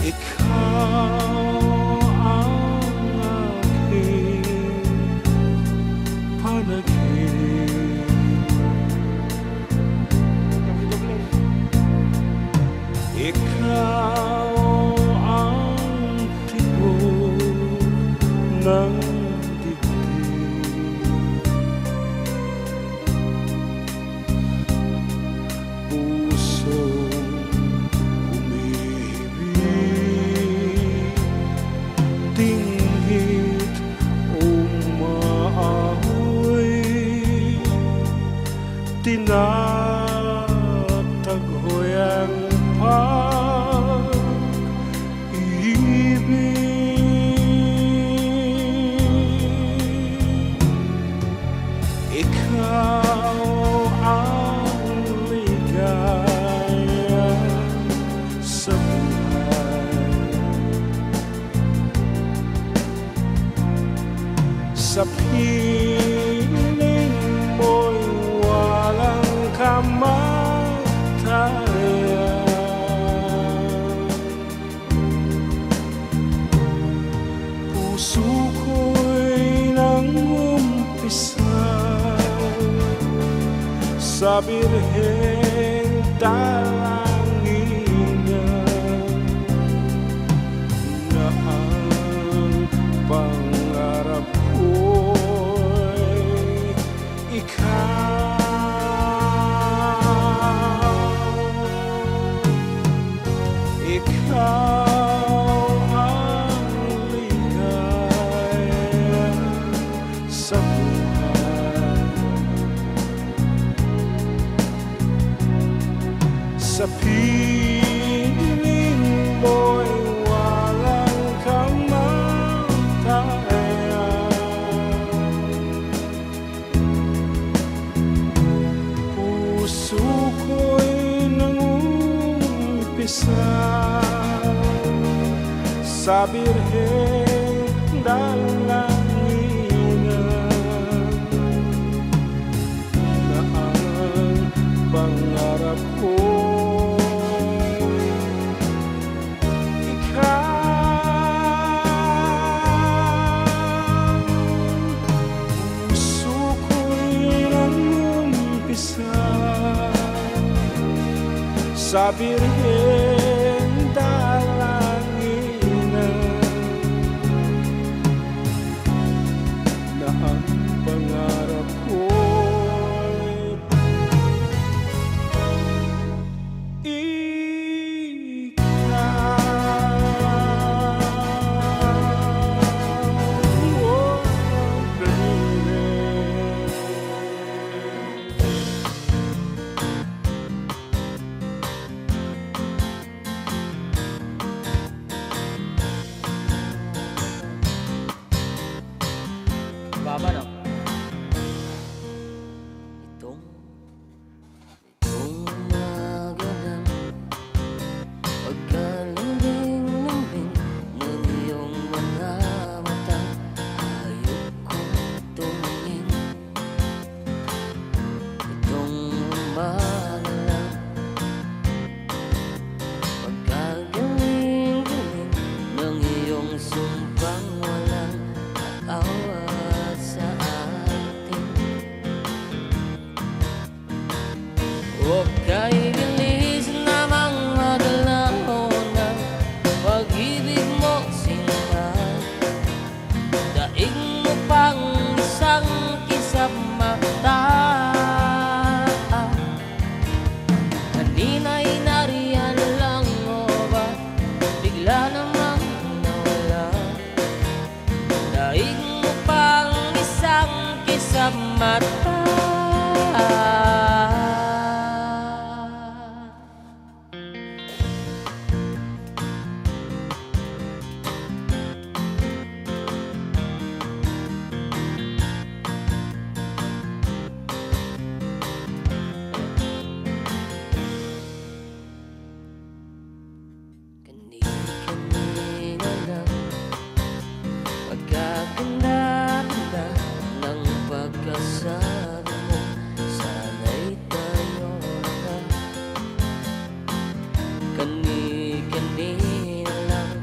Ikaw ang aking panaginip. Ikaw ang tibok ng dibdib. Pusong umibig, dinggit umaahoy, tinataghoy ang pag-ibig. Ikaw ang ligaya sa buhay. Sa piling mo'y walang kamatayan. Puso ko'y nangumpisa sa Birhen dalanginan, nga ang pangarap ko'y ikaw, ikaw ang ligaya sa buhay. Feeling mo'y walang kamatayan. Puso ko'y nangumpisal sa Birhen Dalanginan, na ang pangarap ko'y ikaw. Puso ko'y nangumpisal sa Birhen Dalanginan, na ang pangarap ko'y ikaw. Oh, baby. Baba, no? Itong, itong umaga lang, pagkalambing-lambing ng iyong mga mata, hayop kong tumingin. Itong umaga lang, pagkagaling-galing ng iyong sumpang walang aawat sa atin. O kay bilis namang maglaho ng pag-ibig mo, sinta. Daig mo pang isang kisap mata. Kanina'y nariyan lang, o ba bigla namang nawala? Daig mo pang isang kisap mata. Kani-kanina lang, pagkaganda-ganda ng pagkasabi mo, sana'y tayo na. Kani-kanina lang,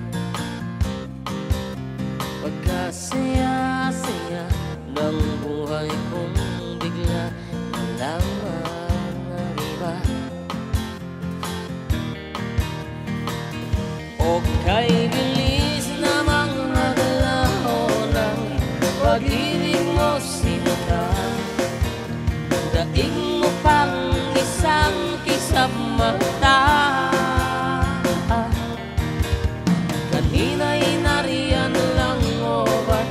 pagkasaya-saya ng buhay kong bigla na lamang naiba. O kay bilis namang maglaho ng pag-ibig mo, sinta. Daig mo pang isang kisap mata. Kanina'y nariyan lang, o ba't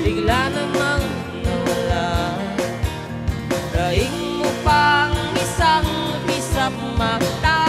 bigla namang nawala? Daig mo pang isang kisap mata.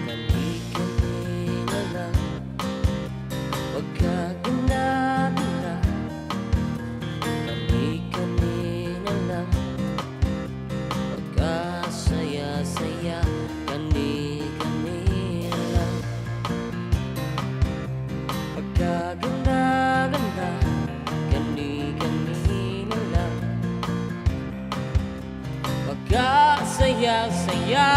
Kani-kanina lang, pagkaganda-ganda kani-kanina lang, pagkasaya-saya kani-kanina lang, pagkaganda-ganda kani-kanina lang. Pagkasaya-saya,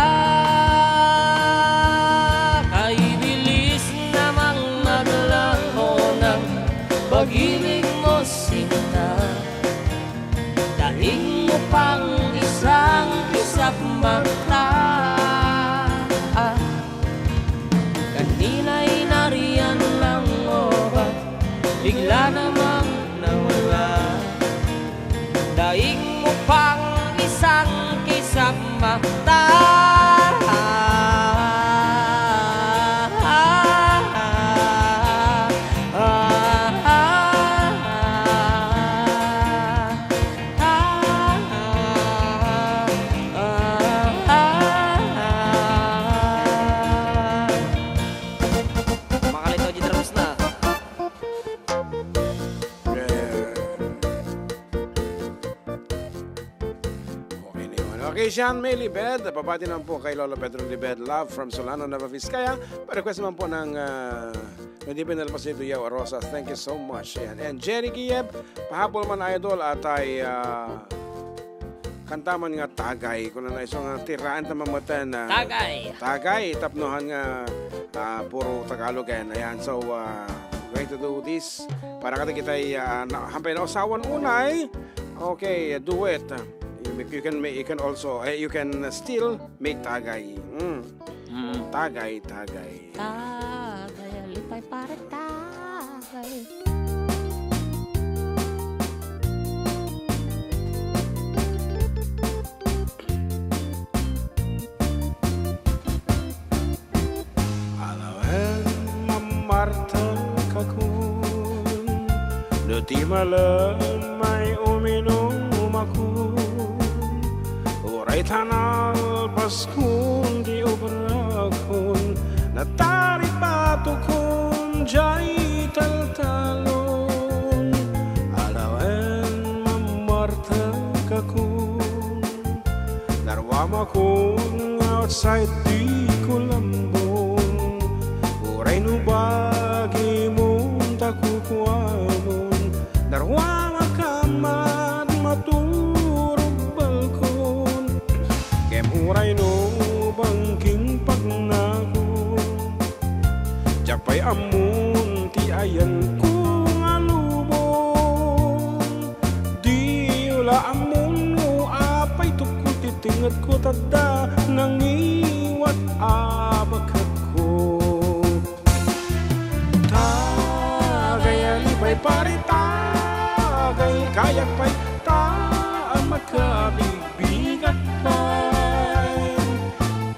kay bilis namang maglaho ng pag-ibig mo, sinta. Pangisang kisap mata. Kanina'y narian lang obat, bigla namang nawala. Daing mo pang isang kisap mata. Makalitaw di drums na. Yeah. Okay, ni-, okay, Sean May Libed, papati naman po kay Lolo Pedro Libed, love from Solano, Nueva Vizcaya. Pa-request naman po ng, ah, hindi pinalpas ni Duyaw Rosas. Thank you so much. Ayan. And Jerry Gieb, pahapol man, idol, at ay, ah, kanta man nga Tagay. Kung ano, iso nga tiraan ta mamatan na Tagay. Tagay, tapnohan nga, ah, puro Tagalog yan. Ayan, so, ah, we're going to do this para kada kita, ah, na, hampay na usawan unay. Okay, duet. You, you can make, you can also, eh, you can still make Tagay. Mm. Mm. Tagay, Tagay. Tagay, alipay pare, Tagay. Alaen, mamartek akon, no ti malem ay uminumakon. Uray ta nalpaskon ti obrakon, nataribatokon diay taltalon. Alaen, mamartek akon, narwamakon nga outside ti kulambon. Uray no bagimon ta kukuamon, narwamak a mad-, maturog balkon. Ngem uray no bangking pagnakon, diak pay ammon ti ayanko nga lubong. Diyo la ammon no apay tukod ti tengngedko ta adda nangiwat a baketko. Tagay, alipay pare, Tagay, kayak pay ta a makabigbigat pay.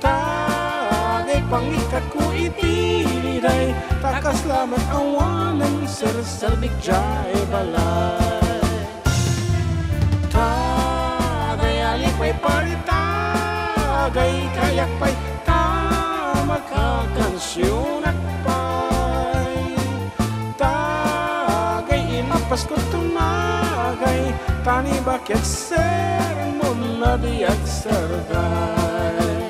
Tagay, pangikatko iti liday, ta kasla met awanen serserbik diay balay. Tagay, alipay pare, Tagay, kayak pay ta makakansionak pay. Tagay, imapasko tumagay, ta ni baket sermon a diak sergay.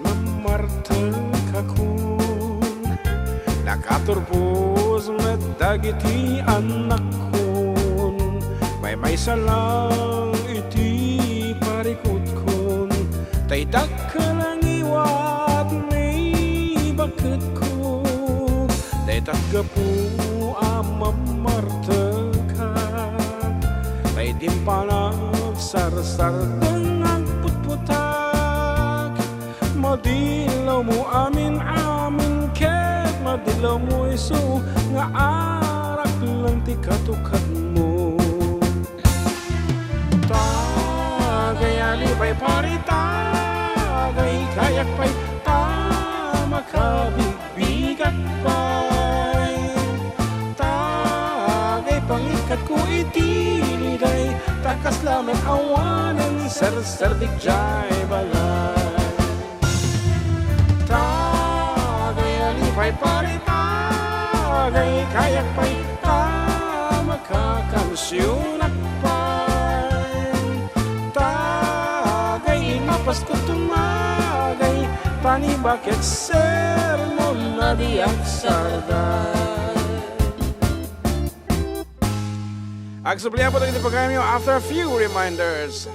Mamartekakon, nakaturpos met dagiti annakkon. Maymaysa lang iti parikutkon, tay dakkel a ngiwat ni baketko. Dayta gapu a mamartekak, tay dimpanak sarsardeng agputputak. Madillawmo amin-amin ket madillawmo isu nga arak lang ti katukatmo. Tagay, alipay pare, Tagay, kayak pay ta makabigbigat pay. Tagay, pangikatko iti liday, ta kasla met awanen serserbik diay balay. Tagay, alipay pare, Tagay, kayak pay ta makakansionak pay. Tagay, imapasko tumagay, ta ni baket sermon a Agsublian po dagiti pagayamyo after a few reminders.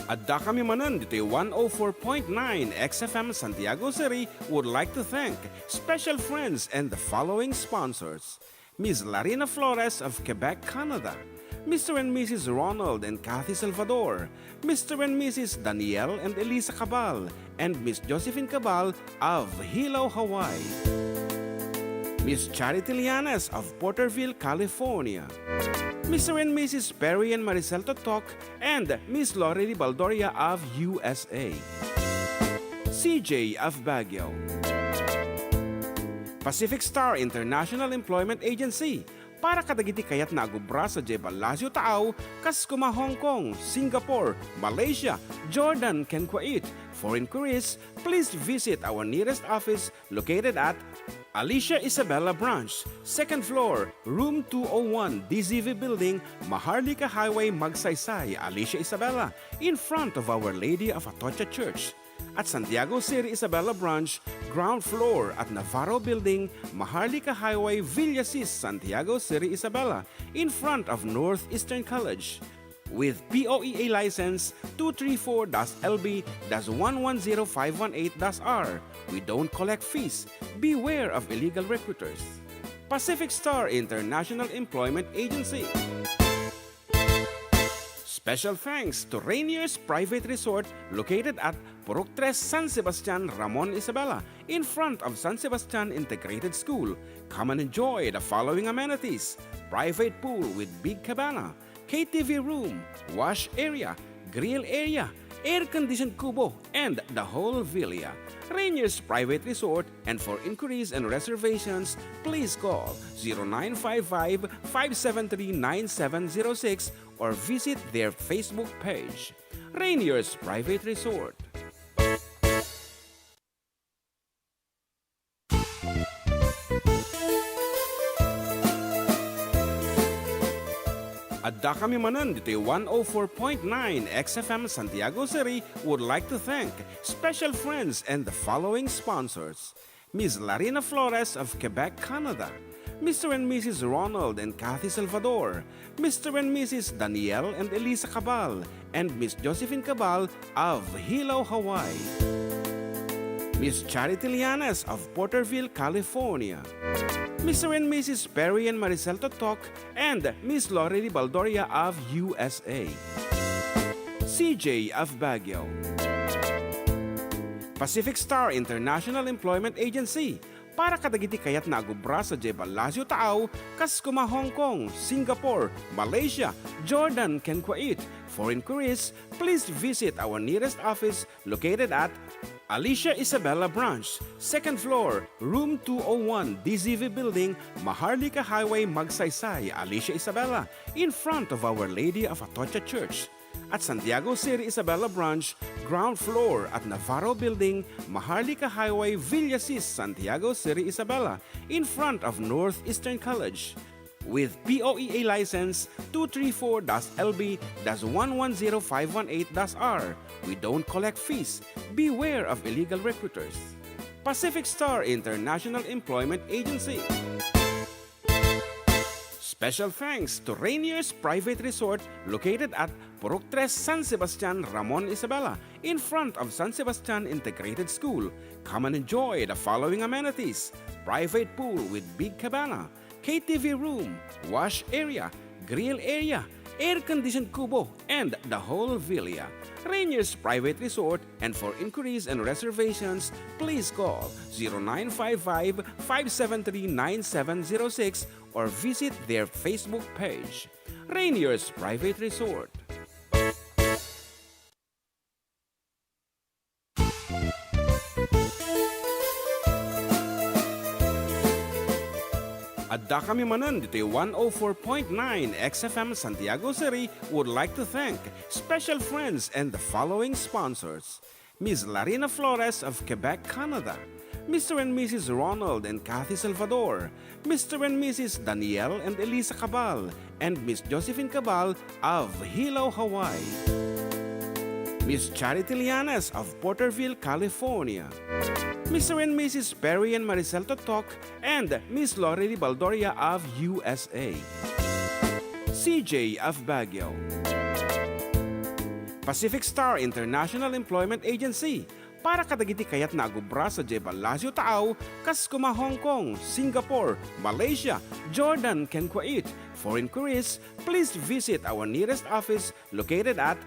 Addakami manen ditoy one oh four point nine X F M Santiago City would like to thank special friends and the following sponsors: Miss Larina Flores of Quebec, Canada, Mister and Missus Ronald and Kathy Salvador, Mister and Missus Daniel and Elisa Cabal, and Miss Josephine Cabal of Hilo, Hawaii, Miss Charity Lianes of Porterville, California, Mister and Missus Perry and Maricel Totok, and Miss Lorely Baldoria of U S A, C J of Baguio, Pacific Star International Employment Agency, para kadagiti kayatna a agubra sadiay ballasiw taaw, kas koma Hong Kong, Singapore, Malaysia, Jordan, ken Kuwait. For inquiries, please visit our nearest office located at Alicia Isabela Branch, second floor, room two oh one, D Z V Building, Maharlika Highway, Magsaysay, Alicia Isabela, in front of Our Lady of Atocha Church. At Santiago City Isabela Branch, ground floor at Navarro Building, Maharlika Highway, Villasis, Santiago City Isabela, in front of Northeastern College. With P O E A license two three four dash L B dash one one zero five one eight dash R, we don't collect fees. Beware of illegal recruiters. Pacific Star International Employment Agency. Special thanks to Rainier's Private Resort, located at Purok Tres, San Sebastian, Ramon Isabela, in front of San Sebastian Integrated School. Come and enjoy the following amenities: private pool with big cabana, K T V room, wash area, grill area, air-conditioned kubo, and the whole villa. Rainier's Private Resort, and for inquiries and reservations, please call zero nine five five, five seven three, nine seven zero six or visit their Facebook page, Rainier's Private Resort. Addakami manen ditoy one oh four point nine X F M Santiago City would like to thank special friends and the following sponsors: Miss Larina Flores of Quebec, Canada, Mister and Missus Ronald and Kathy Salvador, Mister and Missus Daniel and Elisa Cabal, and Miss Josephine Cabal of Hilo, Hawaii, Miss Charity Lianes of Porterville, California, Mister and Missus Perry and Maricel Totok, and Miss Lorely Baldoria of U S A, C J of Baguio, Pacific Star International Employment Agency, para kadagiti kayatna a gubra sadiay ballasiw taaw, kas koma Hong Kong, Singapore, Malaysia, Jordan, ken Kuwait. For inquiries, please visit our nearest office located at Alicia Isabela Branch, second floor, room two oh one, D Z V Building, Maharlika Highway, Magsaysay, Alicia Isabela, in front of Our Lady of Atocha Church. At Santiago City Isabela Branch, ground floor at Navarro Building, Maharlika Highway, Villasis, Santiago City Isabela, in front of Northeastern College. With P O E A license two three four dash L B dash one one zero five one eight dash R, we don't collect fees. Beware of illegal recruiters. Pacific Star International Employment Agency. Special thanks to Rainier's Private Resort, located at Purok Tres, San Sebastian, Ramon Isabela, in front of San Sebastian Integrated School. Come and enjoy the following amenities: private pool with big cabana, K T V room, wash area, grill area, air-conditioned kubo, and the whole villa. Rainier's Private Resort, and for inquiries and reservations, please call zero nine five five, five seven three, nine seven zero six or visit their Facebook page, Rainier's Private Resort. Addakami manen ditoy one oh four point nine X F M Santiago City would like to thank special friends and the following sponsors: Miss Larina Flores of Quebec, Canada, Mister and Missus Ronald and Kathy Salvador, Mister and Missus Daniel and Elisa Cabal, and Miss Josephine Cabal of Hilo, Hawaii. Miss Charity Lianes of Porterville, California. Mister and Missus Perry and Maricel Totok and Miss Lori Baldoria of U S A. C J of Baguio. Pacific Star International Employment Agency para kadagiti kayatna a agubra sadiay Palacio Taaw, kas koma Hong Kong, Singapore, Malaysia, Jordan, ken Kuwait. For inquiries, please visit our nearest office located at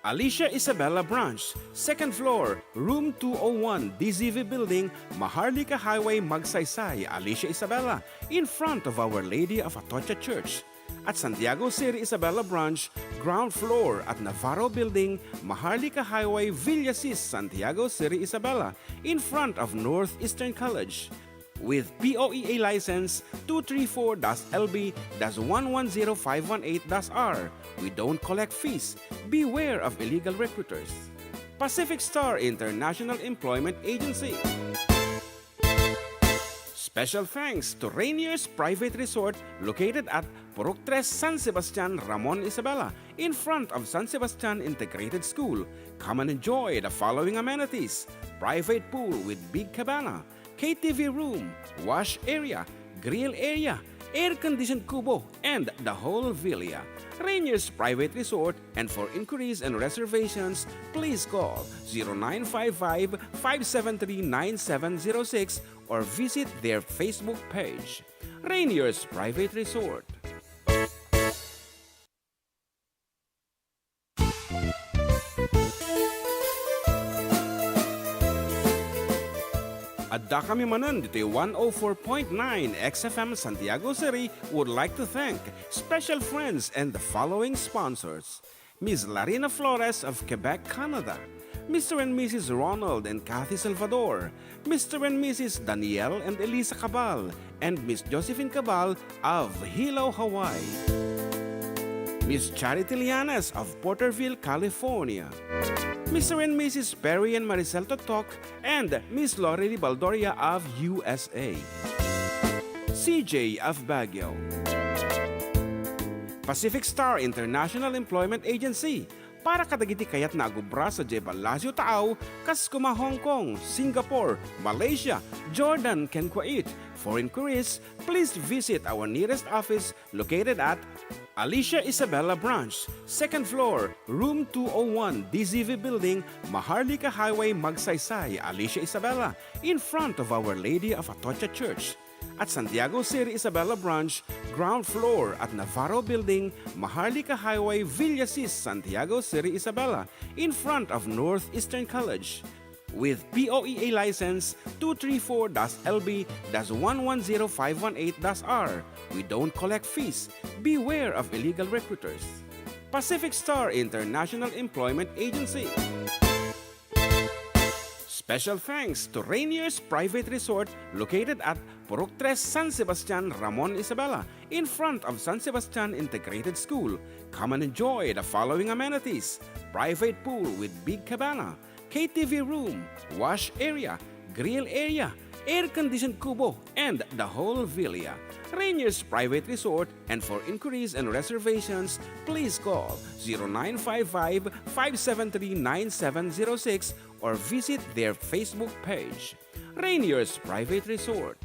Alicia Isabela Branch, second floor, room two oh one, D Z V Building, Maharlika Highway, Magsaysay, Alicia Isabela, in front of Our Lady of Atocha Church. At Santiago Seri Isabela Branch, ground floor at Navarro Building, Maharlika Highway, Villasis, Santiago Seri Isabela, in front of Northeastern College. With P O E A license two three four dash L B dash one one zero five one eight dash R. We don't collect fees. Beware of illegal recruiters. Pacific Star International Employment Agency. Special thanks to Rainier's Private Resort located at Purok Tres, San Sebastian, Ramon Isabela, in front of San Sebastian Integrated School. Come and enjoy the following amenities: private pool with big cabana, K T V room, wash area, grill area, air-conditioned kubo, and the whole villa. Rainier's Private Resort, and for inquiries and reservations, please call zero nine five five, five seven three, nine seven zero six or visit their Facebook page. Rainier's Private Resort. Addakami manen ditoy one oh four point nine X F M Santiago Seri would like to thank special friends and the following sponsors: Miss Larina Flores of Quebec, Canada, Mister and Missus Ronald and Kathy Salvador, Mister and Missus Daniel and Elisa Cabal, and Miss Josephine Cabal of Hilo, Hawaii. Miss Charity Lianes of Porterville, California. Mister and Missus Perry and Maricel Totok and Miss Lori Baldoria of U S A. C J of Baguio. Pacific Star International Employment Agency, para kadagiti kayatna a gubra sadiay Palacio Taaw, kas koma Hong Kong, Singapore, Malaysia, Jordan, ken Kuwait. For inquiries, please visit our nearest office located at Alicia Isabela Branch, second floor, room two oh one, D Z V Building, Maharlika Highway, Magsaysay, Alicia Isabela, in front of Our Lady of Atocha Church. At Santiago Seri Isabela Branch, ground floor at Navarro Building, Maharlika Highway, Villasis, Santiago Seri Isabela, in front of Northeastern College. With P O E A license two three four dash L B dash one one zero five one eight dash R, we don't collect fees. Beware of illegal recruiters. Pacific Star International Employment Agency. Special thanks to Rainier's Private Resort located at Purok Tres, San Sebastian, Ramon Isabela, in front of San Sebastian Integrated School. Come and enjoy the following amenities: private pool with big cabana, K T V room, wash area, grill area, air-conditioned kubo, and the whole villa. Rainier's Private Resort, and for inquiries and reservations, please call zero nine five five, five seven three, nine seven zero six or visit their Facebook page. Rainier's Private Resort.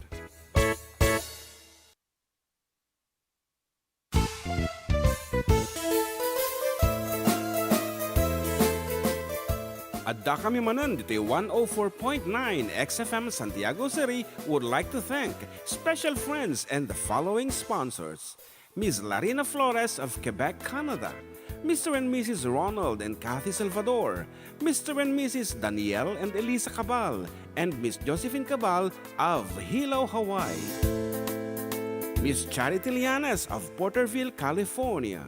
Addakami manen ditoy one oh four point nine X F M Santiago Seri would like to thank special friends and the following sponsors: Miss Larina Flores of Quebec, Canada, Mister and Missus Ronald and Kathy Salvador, Mister and Missus Daniel and Elisa Cabal, and Miss Josephine Cabal of Hilo, Hawaii. Miss Charity Lianes of Porterville, California.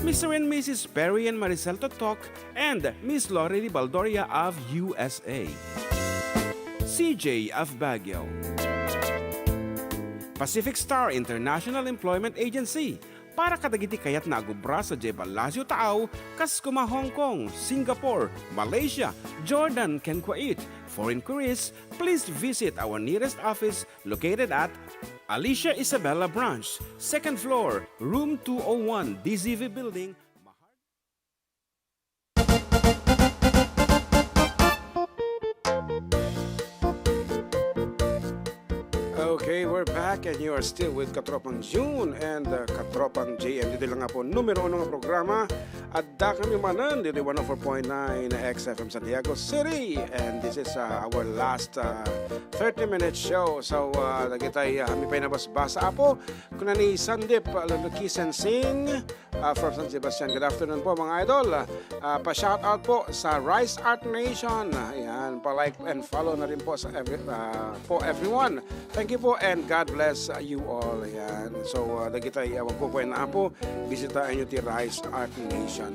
Mister and Missus Perry and Maricel Totok and Miss Lori Baldoria of U S A. C J of Baguio. Pacific Star International Employment Agency, para kadagiti kayatna a gubra sadiay Palacio Taaw, kas koma Hong Kong, Singapore, Malaysia, Jordan, ken Kuwait. For inquiries, please visit our nearest office located at Alicia Isabella Branch, second floor, room two oh one, D Z V Building, Mahar. Okay, we're back and you are still with Katropang June and, uh, Katropang J M. Ditoy lang nga po, numero uno nga programa. Adda kami manen ditoy one oh four point nine X F M Santiago City. And this is, uh, our last, uh, thirty minute show. So, uh, dagitay, uh, amin pay nabasbasa, Apo. Kuna ni Sandip, uh, Luluki Sensing, uh, from San Sebastian. Good afternoon po, mga idol. Uh, pa-shout out po sa Rise Art Nation. Ayan, pa-like and follow na rin po sa every, uh, po everyone. Thank you po and God bless, uh, you all. Ayan. So, uh, dagitay, uh, awan ko po, Apo, bisitaenyo ti Rise Art Nation.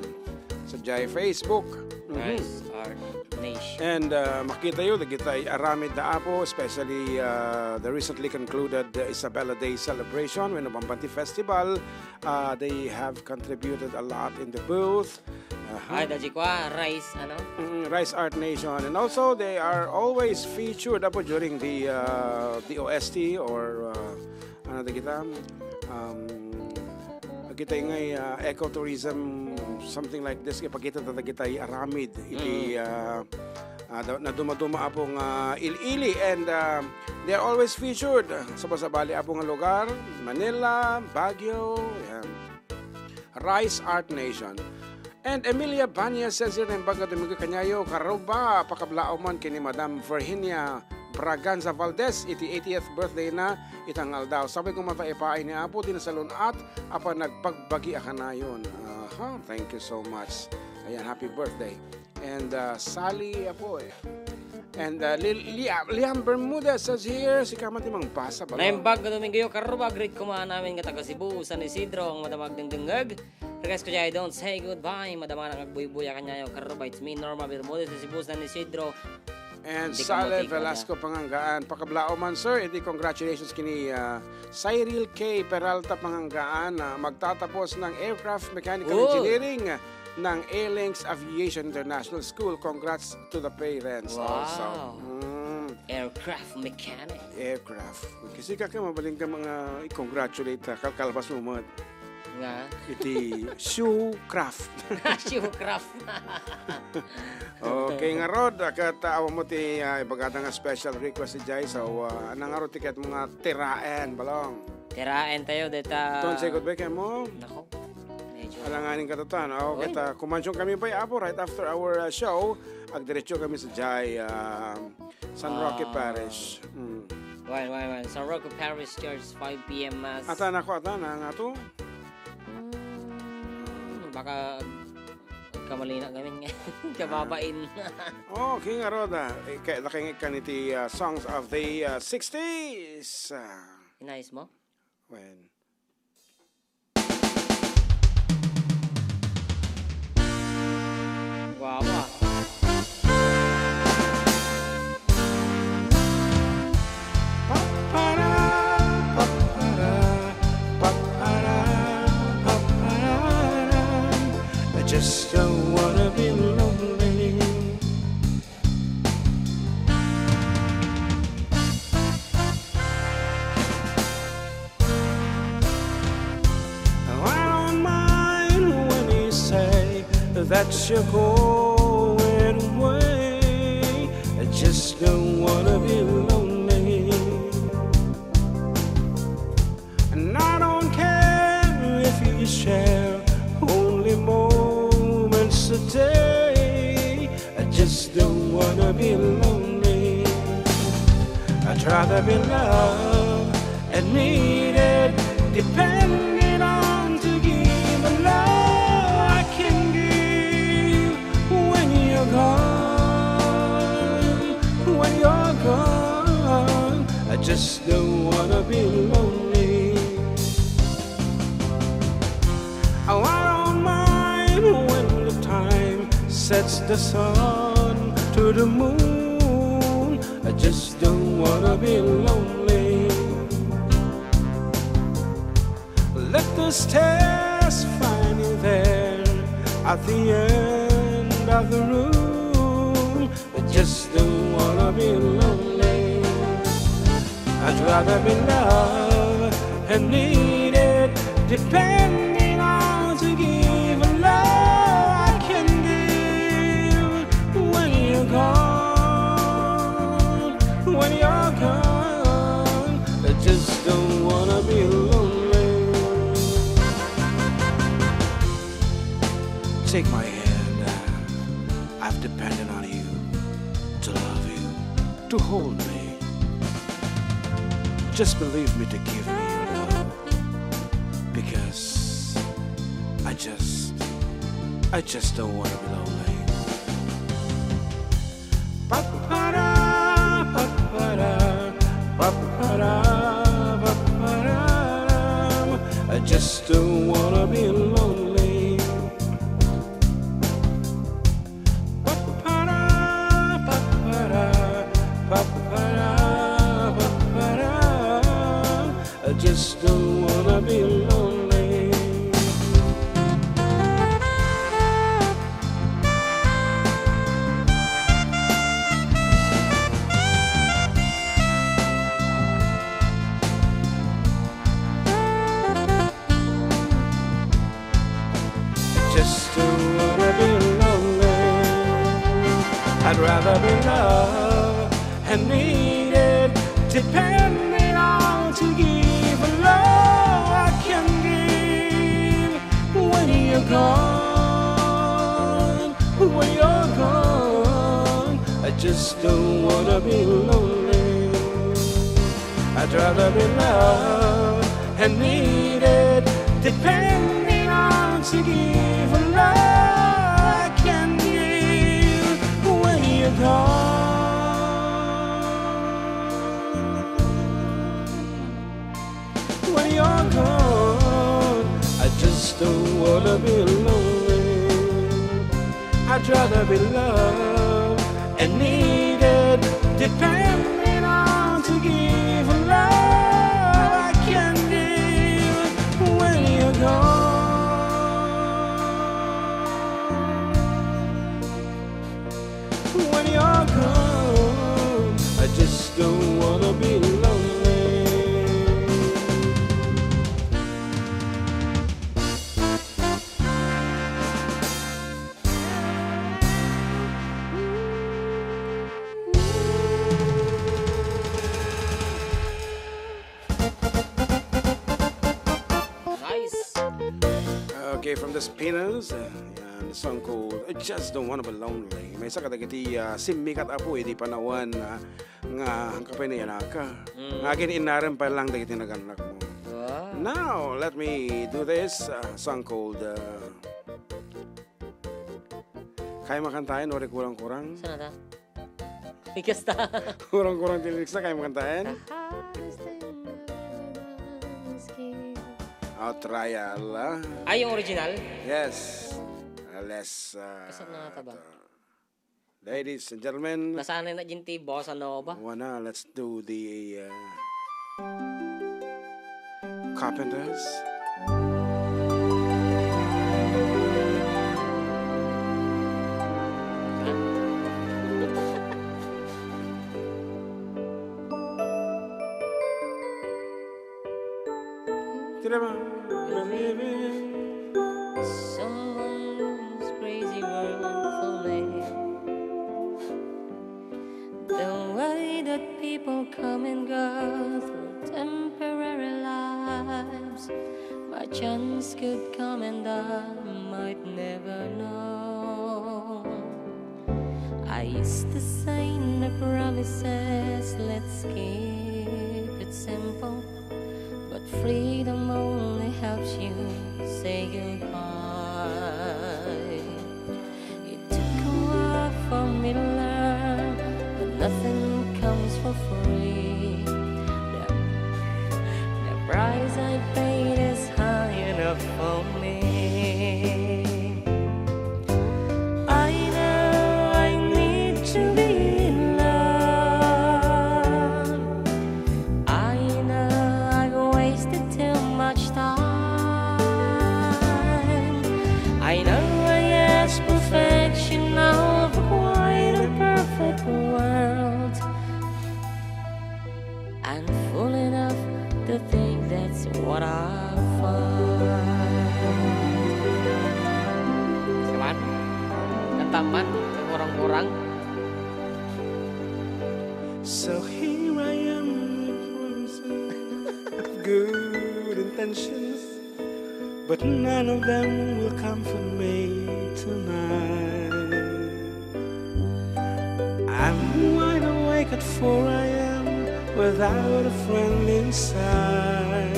Sa jay Facebook. Mhm. Rise Art Nation. And, uh, makitayo, dagitay aramid da Apo, especially, uh, the recently concluded, uh, Isabela Day celebration, wenno Bambanti Festival. Uh, they have contributed a lot in the booth. Aha. Ay, daji kwa, Rise, ano? Mm, Rise Art Nation. And also, they are always featured, Apo, during the, uh, D O S T or, uh, ano, dagita? Um, dagitay ngay, uh, ecotourism, something like this, ipakita ta dagitay aramid iti, Mm. uh, uh, da-, nadumaduma, Apo, nga il-ili, and, uh, they are always featured sa sabali, Apo, nga lugar, Manila, Baguio, yan. Rise Art Nation. And Emilia Banya says here, "Naimbag nga Domingo kaniayo, Karuba, pakablaawman ken ni Madam Virginia Braganza Valdez iti eightieth birthday na ita nga aldaw. Sabay koma ta ipaay ni Apo ti nasalun-at a panagbagbagi a kanayon." Aha, thank you so much. Ayan, happy birthday. And, uh, Sally, Apo, eh. And, uh, Li-, Li-, Liam Bermudez says here, "Sika man ti mangbasa, bala." Naimbag nga Domingo, Karuba, greet koma amin nga taga Cebu, San Isidro, ang madamag dingdingeg. Request ko jay, "Don't Say Goodbye." Madama nga agbuybuya kaniayo, Karuba. It's me, Norma Bermudez, sa Cebu, San Isidro. And Sale Velasco Panganggaan. Pakablaawman, sir. Iti congratulations kini, ah, Cyril K Peralta Panganggaan, ah, magtatapos ng Aircraft Mechanical Engineering ng A-Links Aviation International School. Congrats to the parents also. Wow. Mm. Aircraft mechanic. Aircraft. Kasi kaka mabaling ka mga i-congratulate, ha. Kalkalpas mo mga Nga? Iti shoe craft. Shoe craft. Okay, ngarud, ket, ah, awan mo ti, ah, ibagada nga special request, Jay. So, ah, ano ngarud ti ket mga tiraen, Balong? Tiraen tayo, deta. Don't say goodbye, kaya mo? Nako. Medyo. Alanganin ka, Tatan. Ah, okay, ta, kumansyon kami pa, Apo, right after our, ah, show. Agdiretso kami sa Jay, ah, San Roque Parish. Mm. Well, well, well. San Roque Parish Church, five P M Mass. Atan ako, atan, ang ato? Hmm, baka kamalina gamin nga. Kababain. Oh, king aroda. Eh, kaya laki nga kaniti, ah, songs of the, ah, sixties. Ah. Inayos mo? When? Guwapa. Papara, papara, papara, papara. I just don't wanna be lonely. I don't mind when you say that you're going away. I just don't wanna be lonely. And I don't care if you share only moments a day. I just don't wanna be lonely. I'd rather be loved and needed, depending on to give the love I can give when you're gone, when you're gone. I just don't wanna be lonely. Oh, I don't mind when the time sets the sun to the moon. I just don't wanna be lonely. Let the stars find you there at the end of the room. I just don't wanna be lonely. I'd rather be loved and needed, depending on to give a love I can give. When you're gone, when you're gone, I just don't wanna be lonely. Take my hand, I've depended on you to love you, to hold me. Just believe me to give me your love, because I just, I just don't wanna be lonely. Papara, papara, papara, papara. I just don't wanna be lonely. Papara, papara, papara, papara. I just don't wanna be lonely. Just to wanna be lonely. I'd rather be loved and needed, depending on to give a love I can give. When you're gone, when you're gone, I just don't wanna be lonely. I'd rather be loved and needed, depending on to give a love I can give. When you're gone, when you're gone, I just don't wanna be lonely. I'd rather be loved and needed, depending on to give a love I can give. When you're gone, when you're gone, I just don't wanna be lonely. Nice. Okay, from the Spinners, uh, yan, the song called I Just Don't Wanna Be Lonely. Maysa kadagiti, ah, simmikat, Apo, idi panawen, ah, nga angka pay nayanaka. Mm. Nga agin-inarem pay lang dagiti nagannakmo. Wow. Now, let me do this, ah, song called, ah, Kayam a kantaen, no, kurang-kurang. Saan ata? Ikasta. Kurang-kurang ti lyrics na, kayam a kantaen. The hardest thing I've ever done is give. Oh, trial, ah. Ay, yung original? Yes. Ah, let's, ah, Kasano nga ata ba? Ladies and gentlemen. Nasanay na din ti bossa nova. Wanna, let's do the, uh, Carpenters. Tira ba? Someone's crazy world for me. The way that people come and go through temporary lives, my chance could come and I might never know. I used to say no promises, let's keep it simple. But freedom only helps you say goodbye. It took a while for me to learn that nothing comes for free. The, the price I paid is high enough for me. I know I need to be loved. I know I've wasted too much time. I know I ask perfection of quite a perfect world. I'm fool enough to think that's what I find. Kaman? Kanta man, kagurang-gurang. So here I am with promises of good intentions, but none of them will comfort me tonight. I'm wide awake at four a m without a friend inside.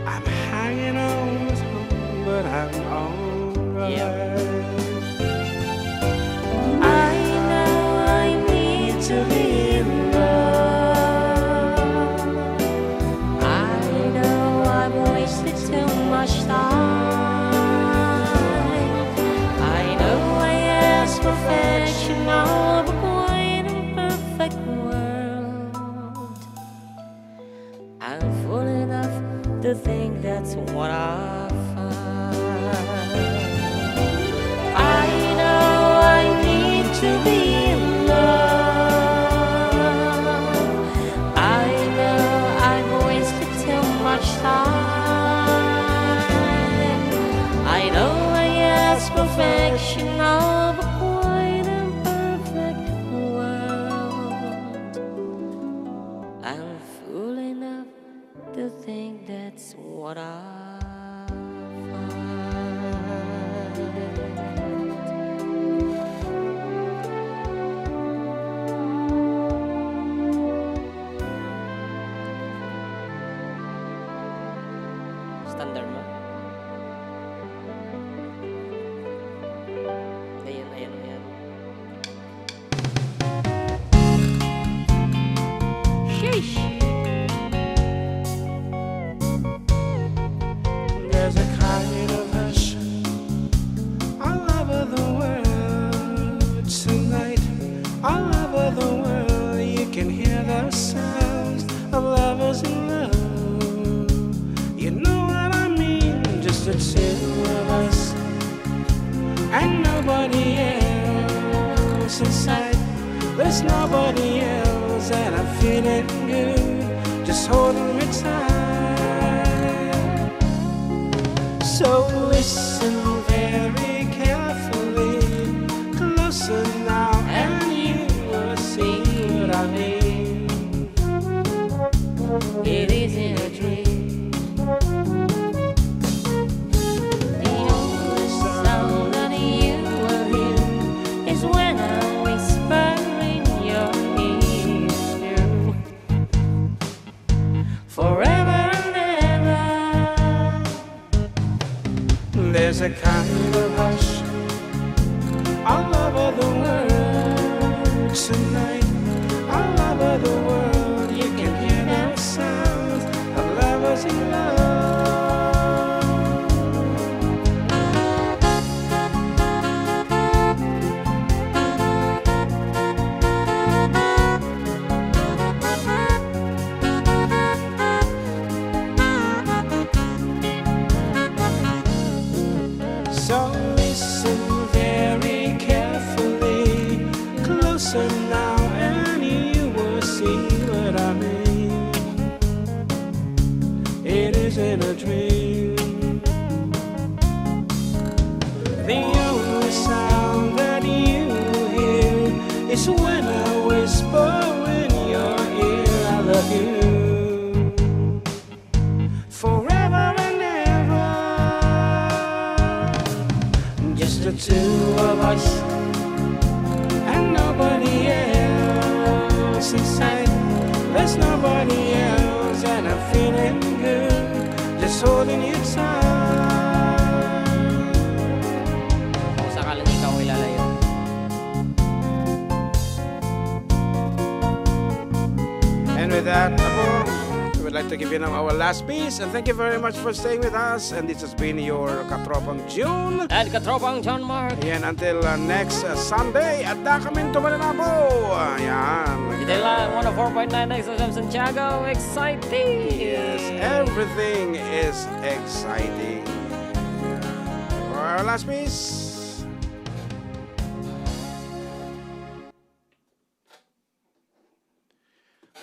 I'm hanging on with hope, but I'm alright. Yep. I know I need to be in love. I know I've wasted too much time. I know I ask perfection of a quite imperfect world. I'm fool enough to think that's what I find. I know I need to be in love. I know I've wasted too much time. I know I ask perfection of a quite imperfect world. I'm fool enough to think that's what I find. Standard mo? Ayan, ayan, ayan. Sheesh. There's a kind of hush all over the world tonight. All over the world, you can hear the sounds of lovers in love. You know what I mean? Just the two of us and nobody else inside. There's nobody else, and I'm feeling good, just holding me tight. So listen very carefully, closer now, and you will see what I mean. It isn't a dream. The only sound that you will hear is when I whisper in your ear. Forever and ever. There's a kind of hush all over the world tonight. All over the world, you can hear the sounds of lovers in love. So listen very carefully, closer now, and you will see what I mean. It isn't a dream. The only sound that you hear is when I whisper in your ear, "I love you." Forever and ever, just the two of us and nobody else inside. There's nobody else, and I'm feeling good, just holding you tight. Kung sakaling ikaw ay lalayo. And with that, Apo, we would like to give you now our last piece. And thank you very much for staying with us. And this has been your Katropang June. And Katropang John Mark. Ayan, until, uh, next, uh, Sunday, adda kamin tumanan, Apo. Ayan. Ditoy lang, one oh four point nine X F M Santiago, exciting. Yes, everything is exciting. Our last piece.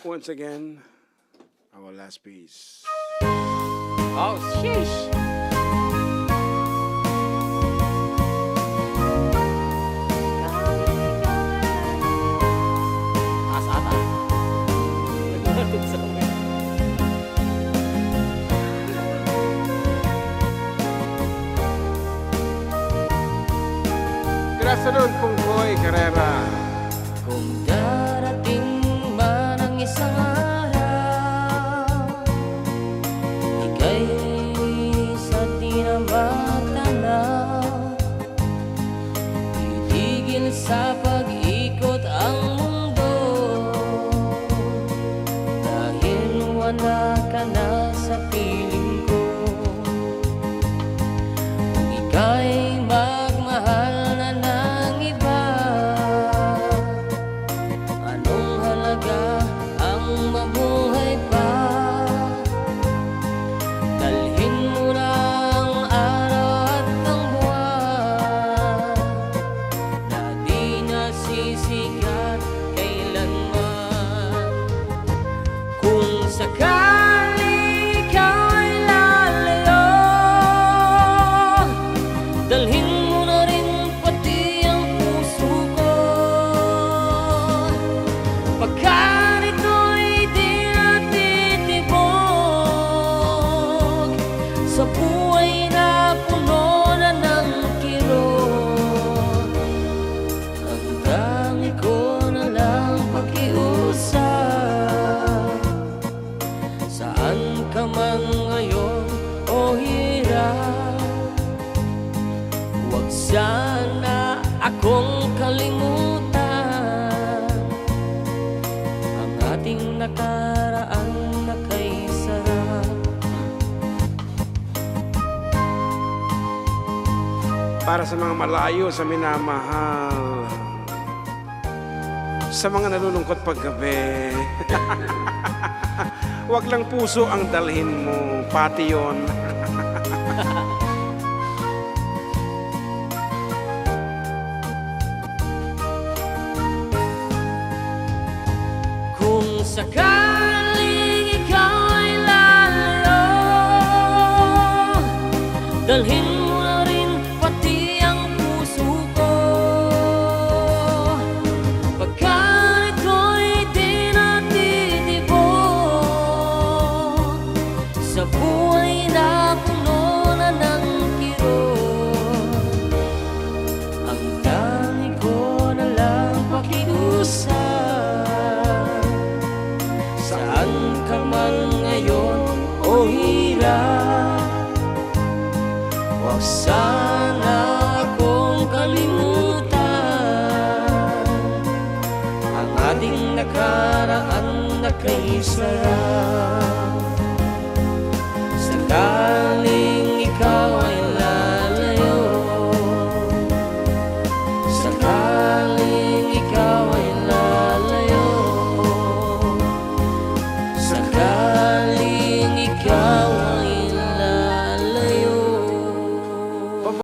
Once again, our last piece. Oh, sheesh! Taas ata. Good afternoon, Pungkoy Carrera. Kung darating man ang isang araw, ika'y sa di na matanaw, titigil sa pag-ikot ang mundo, dahil wala ka na sa piling ko. Kung ika'y magmahal na ng iba, anong halaga ang mabuhay pa? Dalhin mo na ang araw at ang buwan na di na sisikat kailanman. Kung sakaling ikaw ay lalayo, dalhin mo na rin pati ang puso ko. Pagkat ito'y di natitibok sa buhay na puno na ng kirot. Ang tangi ko na lang pakiusap, saan ka man ngayon o hirap, huwag sana akong kalimutan. Ang ating nakaraan na kay sarap. Para sa mga malayo sa minamahal, sa mga nalulungkot paggabi, wag lang puso ang dalhin mo, pati yon. Kung sakaling ikaw ay lalayo, dalhin mo na rin pati ang puso ko. Pagkat ito'y di natitibok sa buhay na puno na ng kirot. Ang tangi ko na lang pakiusap, saan ka man ngayon o hirap, huwag sana akong kalimutan. Ang ating nakaraan na kay sarap.